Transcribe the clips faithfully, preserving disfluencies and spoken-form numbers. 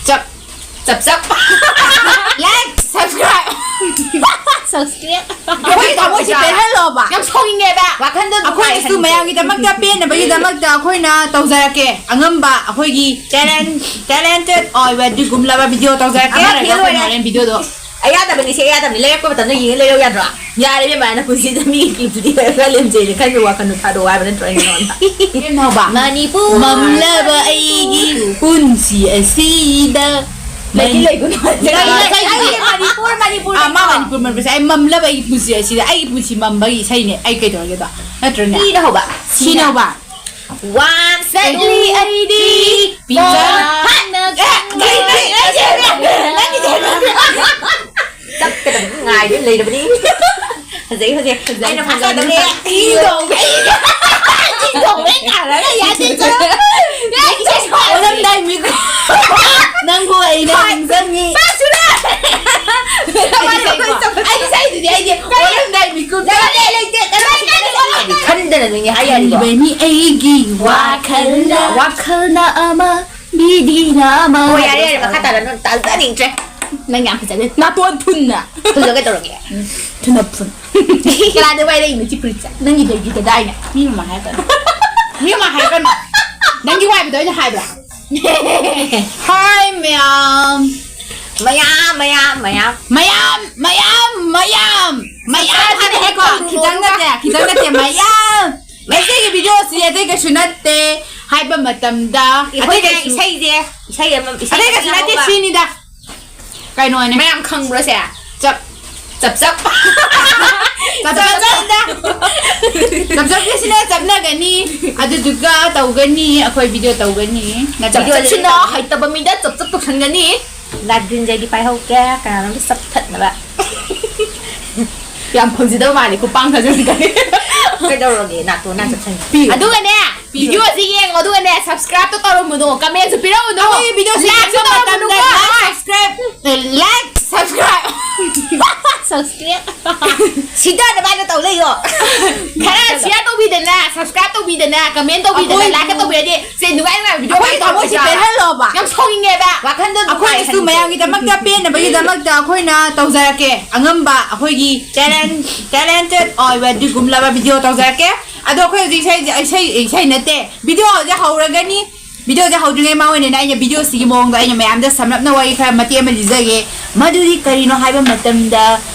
ꯆꯞ ꯆꯞ ꯆꯞ꯫ Like, subscribe꯫ Subscribe꯫ ꯑꯩꯈꯣꯏꯒꯤ ꯊꯃꯣꯏꯁꯦ ꯄꯦꯜꯍꯜꯂꯣꯕ꯫ ꯌꯥꯝ ꯁꯥꯎꯅꯤꯡꯉꯦꯕ꯫ ꯋꯥꯈꯟꯗ ꯑꯩꯈꯣꯏꯅꯁꯨ ꯅꯨꯡꯉꯥꯏꯍꯟꯁꯦ꯫ ꯃꯌꯥꯝꯒꯤꯗꯃꯛꯇ ꯄꯦꯟꯅꯕꯒꯤꯗꯃꯛꯇ ꯑꯩꯈꯣꯏꯅ ꯇꯧꯖꯔꯛꯀꯦ꯫ ꯑꯉꯝꯕ ꯑꯩꯈꯣꯏꯒꯤ talent, talented ꯑꯣꯏꯕ ꯑꯗꯨꯒꯨꯝꯂꯕ video ꯇꯧꯖꯔꯛꯀꯦ꯫ ꯑꯃ ꯍꯦꯛ ꯂꯣꯏꯔꯦ꯫ Video ꯗꯣ꯫ ꯑꯌꯥꯗꯕꯅꯤ, ꯁꯤ ꯑꯌꯥꯗꯕꯅꯤ꯫ ꯂꯩꯔꯛꯄ ꯃꯇꯝꯗ ꯌꯦꯡꯉ ꯂꯩꯔꯛꯎ ꯌꯥꯗ꯭ꯔꯣ? ꯌꯥꯔꯦ ꯏꯕꯦꯝꯃ, ꯅꯄꯨꯟꯁꯤꯗ ꯃꯤꯒꯤ clip ꯇꯨꯗꯤ ꯈꯔ ꯂꯦꯝꯖꯩꯅ ꯈꯟꯕ ꯋꯥꯈꯜꯗꯣ ꯊꯥꯗꯣꯛꯑꯣ ꯍꯥꯏꯕ ꯅꯠꯇ꯭ꯔꯣ ꯑꯩꯅ ꯅꯉꯣꯟꯗ? ꯏꯕꯦꯝꯃ ꯍꯧꯕ꯫ ꯃꯅꯤꯄꯨꯔ꯫ ꯃꯝꯂꯕ ꯑꯩꯒꯤ ꯄꯨꯟꯁꯤ ꯑꯁꯤꯗ꯫ ꯂꯩꯗꯤ ꯂꯩꯒꯅꯨ꯫ ꯂꯩ, ꯂꯩ, ꯂꯩ꯫ ꯑꯩ ꯃꯅꯤꯄꯨꯔ, ꯃꯅꯤꯄꯨꯔ ꯑꯥ, ꯃꯥ ꯂꯩꯀꯣ꯫ ꯃꯅꯤꯄꯨꯔ ꯃꯔꯨꯞꯁꯦ꯫ ꯑꯩ ꯃꯝꯂꯕ ꯑꯩꯒꯤ ꯄꯨꯟꯁꯤ ꯑꯁꯤꯗ꯫ ꯑꯩꯒꯤ ꯄꯨꯟꯁꯤ ꯃꯝꯕꯒꯤ ꯏꯁꯩꯅꯦ꯫ ꯑꯩ ꯀꯩꯗꯧꯔꯒꯦꯗꯣ? ꯅꯠꯇ꯭ꯔꯅꯦ? ꯁꯤꯅ ꯍꯧꯕ꯫ ꯁꯤꯅ ꯍꯧꯕ꯫ One, two, three꯫ ꯆꯞꯀꯗꯕ ꯉꯥꯏꯗꯨꯅ ꯂꯩꯔꯕꯅꯤ꯫ ꯐꯖꯩ, ꯐꯖꯩ꯫ ꯐꯖꯩ, ꯑꯩꯅ ꯐꯖꯩ꯫ ꯐꯖꯗꯕꯅꯦ꯫ ꯏ ꯇꯧꯒꯦ꯫ ꯏ ꯇꯧꯒꯦ ꯀꯥꯔꯒ ꯌꯥꯗꯦ, ꯆꯠꯂꯣ꯫ ꯑꯣꯜꯂꯝꯗꯥꯏ ꯃꯤꯀꯨꯞ꯫ ꯅꯪꯕꯨ ꯑꯩꯅ ꯍꯣꯏ꯫ ꯅꯤꯡꯁꯤꯡꯉꯤ꯫ ꯆꯠꯁꯨꯅꯦ꯫ ꯑꯩꯗꯤ ꯏꯁꯩꯗꯨꯗꯤ ꯑꯩꯗꯤ ꯑꯣꯜꯂꯝꯗꯥꯏ ꯃꯤꯀꯨꯞ꯫ ꯂꯩꯇꯦ, ꯂꯩꯇꯦ꯫ ꯈꯟꯗꯅ ꯅꯣꯏꯅꯦ ꯍꯥꯏ ꯌꯥꯔꯤꯕꯣ? ꯀꯔꯤꯕꯅꯤ ꯑꯩꯒꯤ ꯋꯥꯈꯜꯅ, ꯋꯥꯈꯜꯅ ꯑꯃ, ꯃꯤꯗꯤꯅ ꯑꯃ꯫ ꯑꯣ, ꯌꯥꯔꯦ, ꯌꯥꯔꯦ, ꯃꯈꯥ ꯇꯥꯔꯅꯨ, ꯇꯥꯖꯅꯤꯡꯗ꯭ꯔꯦ꯫ ꯅꯪ ꯌꯥꯝ ꯐꯖꯗꯦ꯫ ꯅꯥꯇꯣꯟ ꯐꯨꯟꯅ꯫ ꯐꯨꯜꯂꯒ ꯇꯧꯔꯒꯦ꯫ ꯎꯝ, ꯊꯨꯅ ꯐꯨꯟ꯫ ꯀꯅꯥꯗ ꯋꯥꯏꯔꯛꯏꯅꯣ ꯁꯤ ꯐꯨꯔꯤꯠꯁꯦ? ꯅꯪꯒꯤ ꯂꯩꯈꯤꯗꯗꯥꯏꯅꯦ? ꯃꯤ ꯃꯃꯥꯡ ꯍꯥꯏꯔꯛꯀꯅꯨ꯫ ꯃꯤ ꯃꯃꯥꯡ ꯍꯥꯏꯔꯛꯀꯅꯨ꯫ ꯅꯪꯒꯤ ꯋꯥꯏꯕꯗꯣ ꯑꯩꯅ ꯍꯥꯏꯕ꯭ꯔꯥ? Hi ꯃꯌꯥꯝ꯫ ꯃꯌꯥꯝ, ꯃꯌꯥꯝ, ꯃꯌꯥꯝ꯫ ꯃꯌꯥꯝ, ꯃꯌꯥꯝ, ꯃꯌꯥꯝ꯫ ꯃꯌꯥꯝ ꯍꯥꯏꯕꯅꯦꯀꯣ꯫ ꯈꯤꯇꯪ ꯅꯠꯇꯦ, ꯈꯤꯇꯪ ꯅꯠꯇꯦ, ꯃꯌꯥꯝ꯫ ꯉꯁꯤꯒꯤ video ꯁꯤ ꯑꯇꯩ ꯀꯩꯁꯨ ꯅꯠꯇꯦ ꯍꯥꯏꯕ ꯃꯇꯝꯗ, ꯑꯇꯩ ꯑꯩꯈꯣꯏꯅ ꯀꯩꯁꯨ, ꯏꯁꯩꯁꯦ, ꯏꯁꯩ ꯑꯃ, ꯏꯁꯩ ꯑꯇꯩ ꯀꯩꯁꯨ ꯈꯛꯇ ꯅꯠꯇꯦ, ꯍꯧꯕ꯫ ꯁꯤꯅꯤꯗ꯫ ꯀꯩꯅꯣꯅꯦ? ꯃꯌꯥꯝ ꯈꯪꯕ꯭ꯔꯣ ꯁꯦ? ꯆꯞ, ꯆꯞ, ꯆꯞ꯫ ꯆꯞ, ꯆꯞ, ꯆꯞ꯫ ꯆꯞ, ꯆꯞ, ꯆꯞꯁꯤꯅ ꯆꯞꯅꯒꯅꯤ꯫ ꯑꯗꯨꯗꯨꯒ ꯇꯧꯒꯅꯤ, ꯑꯩꯈꯣꯏ video ꯇꯧꯒꯅꯤ꯫ ꯅꯠꯇ꯭ꯔ? ꯆꯞ, ꯆꯞꯁꯤꯅ ꯍꯩꯇꯕ ꯃꯤꯗ ꯆꯞ, ꯆꯞ ꯇꯧꯁꯟꯒꯅꯤ꯫ ꯅꯥꯗꯤꯟꯖꯩꯗꯤ ꯄꯥꯏꯍꯧꯒꯦ, ꯀꯅꯥꯅꯣꯝꯇ ꯆꯞꯊꯠꯅꯕ꯫ ꯌꯥꯝ ꯐꯪꯖꯗꯕ ꯃꯥꯜꯂꯦ, ꯈꯨꯄꯥꯡ ꯊꯥꯖꯤꯟꯒꯅꯤ꯫ ꯀꯩꯗꯧꯔꯒꯦ? ꯅꯥꯇꯣꯟ ꯅꯥ ꯆꯞꯁꯟꯒꯦ꯫ ꯄꯤꯌꯨ꯫ ꯑꯗꯨꯒꯅꯦ, video ꯁꯤ ꯌꯦꯡꯉꯣ, ꯑꯗꯨꯒꯅꯦ, subscribe ꯇꯣ ꯇꯧꯔꯝꯃꯨꯅꯣ, comment ꯁꯨ ꯄꯤꯔꯝꯃꯨꯅꯣ, ꯑꯩꯈꯣꯏꯒꯤ video ꯁꯤ like ꯁꯨ ꯌꯦꯡꯕ ꯇꯧꯔꯝꯃꯨꯅꯨꯀꯣ꯫ ꯃꯇꯝꯗ like, subscribe, like, subscribe꯫ Subscribe꯫ ꯁꯤꯗꯅꯕ ꯍꯥꯏꯅ ꯇꯧ ꯂꯩꯌꯣ꯫ ꯈꯔ share ꯇꯧ꯫ ꯇꯧꯕꯤꯗꯅ, subscribe ꯇꯧꯕꯤꯗꯅ, comment ꯇꯧꯕꯤꯗꯅ, ꯑꯩꯈꯣꯏ like ꯀ ꯇꯧꯕꯤꯔꯗꯤ ꯁꯦ ꯅꯨꯡꯉꯥꯏ ꯅꯨꯡꯉꯥꯏꯕ video ꯑꯩꯈꯣꯏꯒꯤ ꯃꯌꯥꯝ ꯊꯃꯣꯏꯁꯦ ꯇꯧꯕꯤꯗ꯭ꯔꯥ? ꯄꯦꯜꯍꯜꯂꯣꯕ꯫ ꯌꯥꯝ ꯁꯥꯎꯅꯤꯡꯉꯦꯕ꯫ ꯋꯥꯈꯟꯗꯣ ꯑꯩꯈꯣꯏꯅꯁꯨ ꯅꯨꯡꯉꯥꯏꯍꯟꯁꯦ꯫ ꯃꯌꯥꯝꯒꯤꯗꯃꯛꯇ ꯄꯦꯟꯅꯕꯒꯤꯗꯃꯛꯇ ꯑꯩꯈꯣꯏꯅ ꯇꯧꯖꯔꯛꯀꯦ꯫ ꯑꯉꯝꯕ ꯑꯩꯈꯣꯏꯒꯤ talent, talented ꯑꯣꯏꯕ ꯑꯗꯨꯒꯨꯝꯂꯕ video ꯇꯧꯖꯔꯛꯀꯦ꯫ ꯑꯗꯣ ꯑꯩꯈꯣꯏ ꯍꯧꯖꯤꯛ ꯏꯁꯩ, ꯏꯁꯩ, ꯏꯁꯩ ꯅꯠꯇꯦ, video ꯁꯦ ꯍꯧꯔꯒꯅꯤ꯫ Video ꯁꯦ ꯍꯧꯗ꯭ꯔꯤꯉꯩ ꯃꯃꯥꯡ ꯑꯣꯏꯅ ꯑꯩꯅ video ꯁꯤꯒꯤ ꯃꯑꯣꯡꯗ ꯑꯩꯅ ꯃꯌꯥꯝꯗ ꯁꯝꯂꯞꯅ ꯋꯥꯔꯤ ꯈꯔ ꯃꯇꯦꯛ ꯑꯃ ꯂꯤꯖꯒꯦ꯫ ꯃꯗꯨꯗꯤ ꯀꯔꯤꯅꯣ ꯍꯥꯏꯕ ꯃꯇꯝꯗ,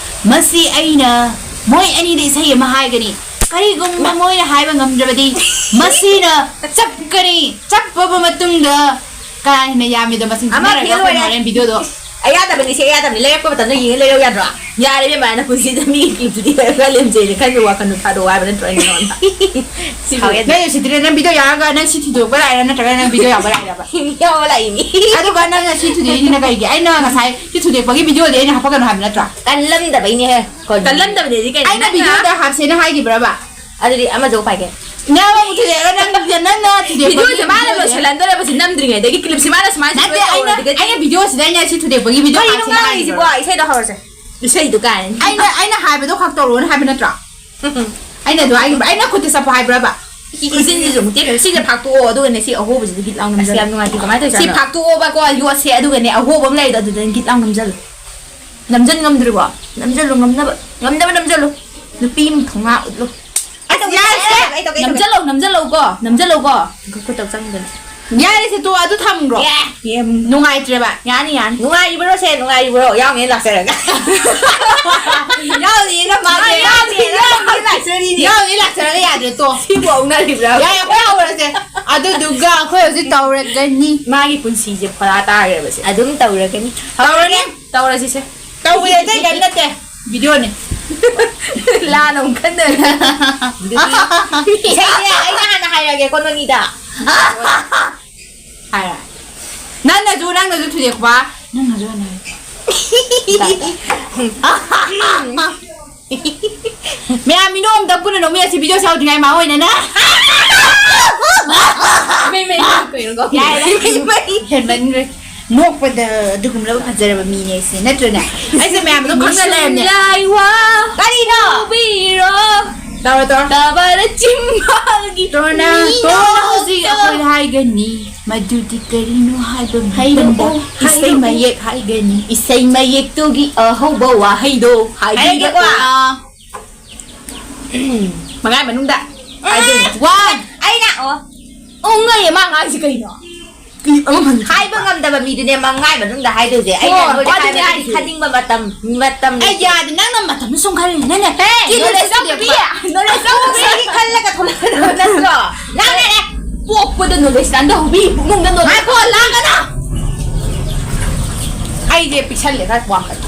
ꯃꯁꯤ ꯑꯩꯅ, ꯃꯣꯏ ꯑꯅꯤꯗ ꯏꯁꯩ ꯑꯃ ꯍꯥꯏꯒꯅꯤ꯫ ꯀꯔꯤꯒꯨꯝꯕ ꯃꯣꯏꯅ ꯍꯥꯏꯕ ꯉꯝꯗ꯭ꯔꯕꯗꯤ, ꯃꯁꯤꯅ ꯆꯞꯀꯅꯤ꯫ ꯆꯞꯄꯕ ꯃꯇꯨꯡꯗ ꯀꯥ ꯍꯦꯟꯅ ꯌꯥꯝꯃꯤꯗꯣ ꯃꯁꯤꯡ ꯑꯃ ꯊꯤꯅꯔꯒ ꯐꯦꯜ ꯑꯩꯈꯣꯏ ꯑꯣꯏꯔꯦ꯫ ꯍꯣꯔꯦꯟ video ꯗꯣ ꯑꯌꯥꯗꯕꯅꯤ, ꯁꯤ ꯑꯌꯥꯗꯕꯅꯤ꯫ ꯂꯩꯔꯛꯄ ꯃꯇꯝꯗ ꯌꯦꯡꯉ ꯂꯩꯔꯛꯎ ꯌꯥꯗ꯭ꯔꯣ? ꯌꯥꯔꯦ ꯏꯕꯦꯝꯃ, ꯅꯪ ꯄꯨꯟꯁꯤꯗ ꯃꯤꯒꯤ clip ꯇꯨꯗꯤ ꯈꯔ ꯂꯦꯝꯖꯩꯅ ꯈꯟꯕ ꯋꯥꯈꯜꯗꯣ ꯊꯥꯗꯣꯛꯑꯣ ꯍꯥꯏꯕ ꯅꯠꯇ꯭ꯔꯣ ꯑꯩꯅ ꯅꯉꯣꯟꯗ? ꯁꯤꯕꯨ ꯁꯥꯎꯋꯦ꯫ ꯅꯪ ꯎꯁꯤꯠꯇ꯭ꯔꯦ, ꯅꯪ video ꯌꯥꯎꯔꯒ ꯅꯪ ꯁꯤ ꯊꯤꯗꯣꯛꯄ ꯂꯥꯛꯏꯔꯥ ꯅꯠꯇ꯭ꯔꯒ ꯅꯪ video ꯌꯥꯎꯕ ꯂꯥꯛꯏꯔꯕ? ꯌꯥꯎꯕ ꯂꯥꯛꯏꯅꯤ꯫ ꯑꯗꯨꯒ ꯅꯪꯅ ꯁꯤ ꯊꯨꯗꯦꯛꯏꯁꯤꯅ ꯀꯩꯒꯤ? ꯑꯩꯅ ꯉꯁꯥꯏ ꯁꯤ ꯊꯨꯗꯦꯛꯄꯒꯤ video ꯗꯤ ꯑꯩꯅ ꯍꯥꯞꯄꯛꯀꯅꯨ ꯍꯥꯏꯕ ꯅꯠꯇ꯭ꯔꯣ? ꯀꯜꯂꯝꯗꯕꯩꯅꯦꯍꯦ꯫ ꯀꯩꯅꯣ? ꯀꯜꯂꯝꯗꯕꯅꯦꯗꯤ ꯀꯩꯅꯣ? ꯑꯩꯅ ꯅꯪꯅ video ꯗ ꯍꯥꯞꯁꯦꯅ ꯍꯥꯏꯈꯤꯕ꯭ꯔꯕ? ꯑꯗꯨꯗꯤ ꯑꯃꯁꯨ ꯎꯄꯥꯏ ꯀꯩ? ꯅꯪ ꯑꯃꯨꯛ ꯊꯨꯗꯦꯛꯑꯒ ꯅꯪ, ꯅꯪꯅ ꯊꯨꯗꯦꯛꯄꯒꯤ video ꯁꯦ ꯃꯥꯅ video ꯁꯦ ꯂꯣꯏꯁꯤꯜꯍꯟꯗꯣꯔꯦꯕ ꯁꯤ ꯅꯝꯗ꯭ꯔꯤꯉꯩꯗꯒꯤ꯫ Clip ꯁꯦ ꯃꯥꯅ ꯁꯨꯃꯥꯏꯅ ꯅꯠꯇꯦ, ꯁꯨꯃꯥꯏꯅ ꯑꯩꯅ, ꯇꯧꯔꯗꯤ ꯑꯩꯅ video ꯁꯤꯗ ꯑꯩꯅ ꯁꯤ ꯊꯨꯗꯦꯛꯄꯒꯤ video ꯀꯔꯤꯅꯣ ꯍꯥꯞꯁꯦꯅ ꯉꯥꯡꯉꯤꯁꯤꯕꯣ? ꯍꯥꯏꯈꯤꯕ꯭ꯔꯕ? ꯏꯁꯩꯗꯣ ꯍꯧꯔꯁꯦ꯫ ꯏꯁꯩꯗꯣ ꯀꯥꯏꯅ꯫ ꯑꯩꯅ, ꯑꯩꯅ ꯍꯥꯏꯕꯗꯣ ꯈꯛ ꯇꯧꯔꯣꯅ ꯍꯥꯏꯕ ꯅꯠꯇ꯭ꯔꯣ? ꯑꯩꯅ ꯑꯗꯨ ꯍꯥꯏꯈꯤꯕ꯭ꯔꯥ? ꯑꯩꯅ ꯈꯨꯠꯇ ꯆꯞꯄꯣ ꯍꯥꯏꯕ꯭ꯔꯕ? ꯈꯨꯖꯤꯟꯁꯤꯁꯨ ꯑꯃꯨꯛ ꯇꯦꯛꯈ꯭ꯔꯦ꯫ ꯁꯤꯁꯦ ꯐꯥꯛꯇꯣꯛꯑꯣ, ꯑꯗꯨꯒꯅꯦ ꯁꯤ ꯑꯍꯣꯕꯁꯤꯗ ꯒꯤꯠ ꯂꯥꯎ ꯑꯁ, ꯅꯝꯖꯜꯂꯣ꯫ ꯌꯥꯝ ꯅꯨꯡꯉꯥꯏꯇꯦ꯫ ꯀꯃꯥꯏꯅ ꯁꯤ ꯇꯧꯔꯤꯖꯥꯠꯅꯣ? ꯐꯥꯛꯇꯣꯛꯑꯣꯕꯀꯣ, ꯌꯣꯠꯁꯦ, ꯑꯗꯨꯒꯅꯦ ꯑꯍꯣꯕ ꯑꯃ ꯂꯩꯗꯣ ꯑꯗꯨꯗ ꯒꯤꯠ ꯂꯥꯎ ꯅꯝꯖꯜꯂꯣ꯫ ꯅꯝꯖꯟ ꯉꯝꯗ꯭ꯔꯤꯕꯣ? ꯅꯝꯖꯜꯂꯨ, ꯉꯝꯅꯕ, ꯉꯝꯅꯕ ꯅꯝꯖꯜꯂꯨ꯫ ꯅꯨꯄꯤ ꯑꯃ ꯊꯧꯅꯥ ꯎꯠꯂꯨ꯫ ꯑꯁ, ꯌꯥꯔꯦꯁꯦ! ꯑꯩ ꯇꯧꯒꯦ, ꯑꯩ ꯇꯧꯒꯦ꯫ ꯅꯝꯖꯜꯂꯣ, ꯅꯝꯖꯜꯂꯣꯀꯣ, ꯅꯝꯖꯜꯂꯣꯀꯣ꯫ ꯈꯨꯠꯇ ꯆꯪꯗꯅ꯫ ꯌꯥꯔꯦꯁꯦ, ꯇꯣ, ꯑꯗꯨ ꯊꯝꯈ꯭ꯔꯣ꯫ ꯑꯦ, ꯑꯦ, ꯅꯨꯡꯉꯥꯏꯇ꯭ꯔꯦꯕ꯫ ꯌꯥꯅꯤ, ꯌꯥꯅꯤ꯫ ꯅꯨꯡꯉꯥꯏꯔꯤꯕ꯭ꯔꯣ ꯁꯦ? ꯅꯨꯡꯉꯥꯏꯔꯤꯕ꯭ꯔꯣ? ꯌꯥꯎꯅꯤ ꯂꯥꯛꯆꯔꯒ꯫ ꯌꯥꯎꯅꯤꯅ ꯃꯥꯁꯦ꯫ ꯌꯥꯎꯅꯤ, ꯌꯥꯎꯅꯤ ꯂꯥꯛꯆꯔꯤꯅꯤ꯫ ꯌꯥꯎꯅꯤ ꯂꯥꯛꯆꯔꯒ ꯌꯥꯗ꯭ꯔꯦ, ꯇꯣ꯫ ꯁꯤꯕꯨ ꯍꯧꯅꯔꯤꯕ꯭ꯔꯥ? ꯌꯥꯔꯦ, ꯑꯩꯈꯣꯏ ꯍꯧꯔꯁꯦ꯫ ꯑꯗꯨꯗꯨꯒ ꯑꯩꯈꯣꯏ ꯍꯧꯖꯤꯛ ꯇꯧꯔꯒꯅꯤ꯫ ꯃꯥꯒꯤ ꯄꯨꯟꯁꯤꯁꯦ ꯐꯣꯔꯥ ꯇꯥꯈ꯭ꯔꯦꯕ ꯁꯦ꯫ ꯑꯗꯨꯝ ꯇꯧꯔꯒꯅꯤ꯫ ꯇꯧꯔꯅꯤ꯫ ꯇꯧꯔꯁꯤꯁꯦ꯫ ꯇꯧꯕꯗꯤ ꯑꯇꯩ ꯀꯔꯤꯝ ꯅꯠꯇꯦ꯫ Video ꯅꯤ꯫ ꯂꯥꯟ ꯑꯃꯨꯛ ꯈꯟꯗꯣꯏꯅꯦ꯫ ꯏꯁꯩꯁꯦ ꯑꯩꯅ ꯍꯥꯟꯅ ꯍꯥꯏꯔꯒꯦꯀꯣ, ꯅꯣꯅꯤꯗ꯫ ꯍꯥꯏꯔꯣ꯫ ꯅꯪꯅꯁꯨ, ꯅꯪꯅꯁꯨ ꯊꯨꯗꯦꯛꯄ꯫ ꯅꯪꯅꯁꯨ ꯍꯥꯟꯅ ꯍꯥꯏꯔꯣ꯫ ꯃꯌꯥꯝ ꯃꯤꯅꯣꯛ ꯑꯝꯇ ꯄꯨꯟꯅ ꯅꯣꯛꯃꯤꯟꯅꯁꯤ, video ꯁꯦ ꯍꯧꯗ꯭ꯔꯤꯉꯩ ꯃꯥ ꯍꯣꯏꯅꯅꯦ꯫ ꯃꯩ, ꯃꯩ, ꯃꯩ, ꯀꯩꯅꯣ ꯀꯧ-, ꯌꯥꯔꯦ, ꯃꯩ, ꯃꯩ꯫ ꯍꯦꯟꯃꯟꯈ꯭ꯔꯦ꯫ ꯅꯣꯛꯄꯗ ꯑꯗꯨꯒꯨꯝꯂꯕ ꯐꯖꯔꯕ ꯃꯤꯅꯦ ꯑꯩꯁꯦ, ꯅꯠꯇ꯭ꯔꯅꯦ? ꯑꯩꯁꯦ ꯃꯌꯥꯝꯗꯣ ꯈꯪꯅ ꯂꯩꯔꯝꯅꯦ꯫ ꯂꯥꯏꯋꯥ ꯀꯔꯤꯅꯣ? ꯄꯨꯕꯤꯔꯣ꯫ ꯇꯧꯔꯣ, ꯇꯧꯔꯣ꯫ ꯇꯕꯔ ꯆꯤꯝꯕꯥꯜꯒꯤ ꯇꯣꯔꯅ, ꯃꯤꯅꯣ ꯇꯣꯔꯅ ꯍꯧꯖꯤꯛ ꯇꯧ꯫ ꯑꯩꯈꯣꯏ ꯍꯥꯏꯒꯅꯤ꯫ ꯃꯗꯨꯗꯤ ꯀꯔꯤꯅꯣ ꯍꯥꯏꯕ ꯍꯥꯏꯔꯛꯑꯣ, ꯃꯇꯝꯗ ꯏꯁꯩ ꯍꯥꯏꯔꯛꯑꯣ꯫ ꯃꯌꯦꯛ ꯍꯥꯏꯒꯅꯤ꯫ ꯏꯁꯩ ꯃꯌꯦꯛꯇꯨꯒꯤ ꯑꯍꯧꯕ ꯋꯥꯍꯩꯗꯣ ꯍꯥꯏꯕꯤꯔꯛꯑꯣ꯫ ꯍꯥꯏꯔꯒꯦꯀꯣ꯫ ꯃꯉꯥꯏ ꯃꯅꯨꯡꯗ ꯍꯥꯏꯗꯣꯏꯅꯦ꯫ ꯋꯥꯟ꯫ ꯑꯩꯅ, ꯑꯣ꯫ ꯎꯪꯉꯩ ꯃꯥ ꯉꯥꯡꯉꯤꯁꯤ ꯀꯩꯅꯣ? ꯀ꯭ꯂꯤꯞ ꯑꯃ ꯐꯪꯉꯤ꯫ ꯍꯥꯏꯕ ꯉꯝꯗꯕ ꯃꯤꯗꯨꯅꯦ ꯃꯉꯥꯏ ꯃꯅꯨꯡꯗ ꯍꯥꯏꯗꯣꯏꯁꯦ꯫ ꯑꯩꯅ ꯍꯣꯏ, ꯅꯣꯏꯗ ꯑꯗꯨꯅꯦ ꯍꯥꯏꯕꯗꯨꯗꯤ ꯍꯥꯏꯁꯦ꯫ ꯈꯟꯅꯤꯡꯕ ꯃꯇꯝ, ꯃꯇꯝ ꯑꯩ ꯂꯩꯇꯦ꯫ ꯌꯥꯗꯦ, ꯅꯪꯅ ꯃꯇꯝꯗꯣ ꯁꯨꯝ ꯈꯜꯂꯤ꯫ ꯅꯪꯅ ꯍꯦ, ꯀꯤꯂꯣ ꯅꯣꯂꯦꯖ ꯆꯠꯄ ꯂꯧꯕꯤ, ꯅꯣꯂꯦꯖ ꯂꯧꯕꯤ꯫ ꯅꯣꯂꯦꯖ ꯂꯧꯕꯤꯒꯤ ꯈꯜꯂꯒ ꯊꯣꯛꯂꯛꯀꯗꯕ ꯅꯠꯇ꯭ꯔꯣ? ꯅꯪꯅꯅꯦ, ꯄꯣꯛꯄꯗ ꯅꯣꯂꯦꯖ ꯂꯥꯟꯗ ꯍꯧꯕꯤ, ꯏꯃꯨꯡꯗ ꯅꯣꯂꯦꯖ ꯉꯥꯏꯈꯣ, ꯂꯥꯡꯒꯅꯨ꯫ ꯑꯩꯁꯦ ꯄꯤꯛꯁꯜꯂꯦ ꯈꯔ ꯋꯥꯡꯈꯠꯂꯦ꯫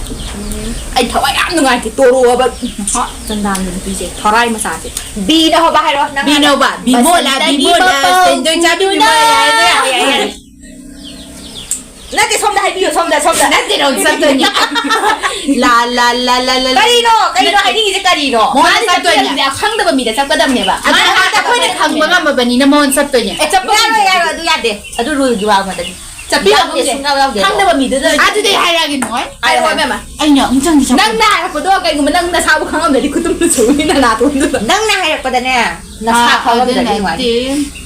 ꯑꯩ ꯊꯋꯥꯏ ꯌꯥꯝ ꯅꯨꯡꯉꯥꯏꯇꯦ, ꯇꯣꯔꯣꯑꯕ꯫ ꯍ, ꯆꯟꯗꯥꯟꯒꯤ ꯅꯨꯄꯤꯁꯦ, ꯊꯣꯔꯥꯏ ꯃꯆꯥꯁꯦ꯫ ꯕꯤꯅ ꯍꯧꯕ ꯍꯥꯏꯔꯣ, ꯅꯪ ꯍꯥꯟꯅ꯫ ꯕꯤꯅ ꯍꯧꯕ, ꯕꯤꯃꯣꯂꯥ, ꯕꯁꯟꯇꯒꯤ ꯕꯤꯃꯣꯂꯥ, ꯃꯄꯥꯎ ꯁꯦꯟꯗꯣꯏ ꯆꯥꯕꯤ ꯄꯨꯗꯨꯅ꯫ ꯕꯤꯃꯣꯂꯥ, ꯌꯥꯔꯦ, ꯌꯥꯔꯦ, ꯌꯥꯔꯦ, ꯌꯥꯔꯦ꯫ ꯅꯠꯇꯦ, ꯁꯣꯝꯗ ꯍꯥꯏꯕꯤꯌꯨ, ꯁꯣꯝꯗ, ꯁꯣꯝꯗ꯫ ꯅꯠꯇꯦ, ꯅꯪ ꯆꯠꯇꯣꯏꯅꯦ꯫ ꯂꯥ, ꯂꯥ, ꯂꯥ, ꯂꯥ, ꯂꯥ, ꯂꯥ꯫ ꯀꯔꯤꯅꯣ? ꯀꯔꯤꯅꯣ ꯅꯠꯇꯦ꯫ ꯍꯥꯏꯅꯤꯡꯉꯤꯁꯦ ꯀꯔꯤꯅꯣ? ꯃꯣꯏꯅ ꯃꯥꯅ ꯆꯠꯇꯣꯏꯅꯦ꯫ ꯆꯠꯄꯤꯔꯝꯗꯦ, ꯈꯪꯗꯕ ꯃꯤꯗ ꯆꯠꯀꯗꯕꯅꯦꯕ꯫ ꯑꯗꯨ ꯃꯥꯅ ꯑꯩꯈꯣꯏꯅ ꯈꯪꯕ ꯉꯝꯃꯕꯅꯤꯅ ꯃꯉꯣꯟ ꯆꯠꯇꯣꯏꯅꯦ꯫ ꯑꯦ, ꯆꯠꯄ ꯌꯥꯔꯣꯏ, ꯌꯥꯔꯣꯏ, ꯑꯗꯨ ꯌꯥꯗꯦ꯫ ꯑꯗꯨ ꯔꯨꯜꯒꯤ ꯋꯥ ꯑꯃꯗꯅꯤ꯫ ꯆꯠꯄꯤꯔꯝꯃꯣꯏꯁꯦ꯫ ꯌꯥꯎꯗꯦ, ꯁꯨꯡꯌꯥꯎ ꯌꯥꯎꯗꯦ꯫ ꯈꯪꯗꯕ ꯃꯤꯗꯨꯗ ꯑꯗꯨꯗꯤ ꯑꯩ ꯍꯥꯏꯔꯛꯑꯒꯦ, ꯅꯣꯏ꯫ ꯍꯥꯏꯔꯛꯑꯣ, ꯍꯥꯏꯔꯛꯑꯣ꯫ ꯏꯕꯦꯝꯃ꯫ ꯑꯩꯅ ꯑꯃꯨꯛꯇꯪꯗꯤ ꯆꯠꯄ ꯅꯪꯅ ꯍꯥꯏꯔꯛꯄꯗꯣ ꯀꯩꯒꯨꯝꯕ ꯅꯪ ꯅꯁꯥꯕꯨ ꯈꯪꯉꯝꯗ꯭ꯔꯗꯤ ꯈꯨꯇꯨꯝꯗ ꯆꯨꯝꯃꯤ ꯅꯅꯥꯇꯣꯟꯗꯨꯗ꯫ ꯅꯪꯅ ꯍꯥꯏꯔꯛꯄꯗꯅꯦ, ꯅꯁꯥ ꯑꯥ, ꯈꯪꯉꯝꯗ꯭ꯔꯗꯤ ꯑꯗꯨꯅ ꯅꯨꯡꯉꯥꯏꯅꯤ꯫ ꯅꯠꯇꯦ꯫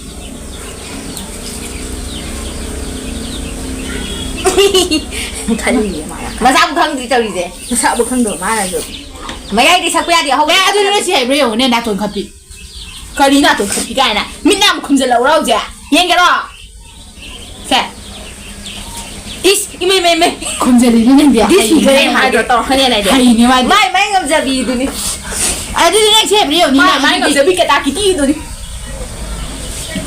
ꯈꯜꯂꯤꯅꯦ ꯃꯥꯅ꯫ ꯃꯁꯥꯕꯨ ꯈꯪꯗ꯭ꯔꯤ ꯇꯧꯔꯤꯁꯦ꯫ ꯃꯁꯥꯕꯨ ꯈꯪꯗꯕ ꯃꯥꯅꯁꯨ꯫ ꯃꯌꯥꯏꯗꯤ ꯁꯛꯄ ꯌꯥꯗꯦ, ꯍꯧꯕ ꯑꯦ, ꯑꯗꯨꯗꯤ ꯅꯣꯏ ꯁꯤ ꯍꯩꯕ꯭ꯔꯥ ꯌꯦꯡꯉꯨꯅꯦ, ꯅꯥꯇꯣꯟ ꯈꯞꯄꯤ꯫ ꯀꯔꯤ ꯅꯥꯇꯣꯟ ꯈꯞꯄꯤ ꯀꯥꯏꯅ? ꯃꯤꯠ ꯅꯥ ꯑꯃꯨꯛ ꯈꯨꯝꯖꯤꯜꯂꯛꯎꯔꯣ ꯍꯧꯖꯤꯛ? ꯌꯦꯡꯒꯦꯔꯣ? ꯁꯦ꯫ ꯏꯁ, ꯏꯃꯩ, ꯃꯩ, ꯃꯩ꯫ ꯈꯨꯝꯖꯤꯜꯂꯤꯅꯤ ꯅꯪꯗꯤ꯫ ꯗꯤꯁ ꯍꯩꯅꯦ ꯐꯤꯒꯔ ꯍꯥꯏꯗ꯭ꯔꯣ? ꯍꯥꯏꯗꯤ꯫ ꯇꯧꯔꯛꯀꯅꯤ ꯍꯥꯏꯅ ꯑꯩꯗꯤ꯫ ꯍꯩꯅꯦ ꯃꯥꯗꯤ꯫ ꯃꯥꯏ, ꯃꯥꯏ ꯉꯝꯖꯕꯤꯗꯨꯅꯤ꯫ ꯑꯗꯨꯗꯤ ꯅꯪ ꯁꯤ ꯍꯩꯕ꯭ꯔꯥ ꯌꯦꯡꯉꯨꯅꯦ ꯃꯥꯏ, ꯃꯥꯏ ꯑꯗꯨꯗꯤ꯫ ꯉꯝꯖꯕꯤ ꯀꯦꯇꯥ ꯀꯤꯇꯤꯗꯨꯅꯤ꯫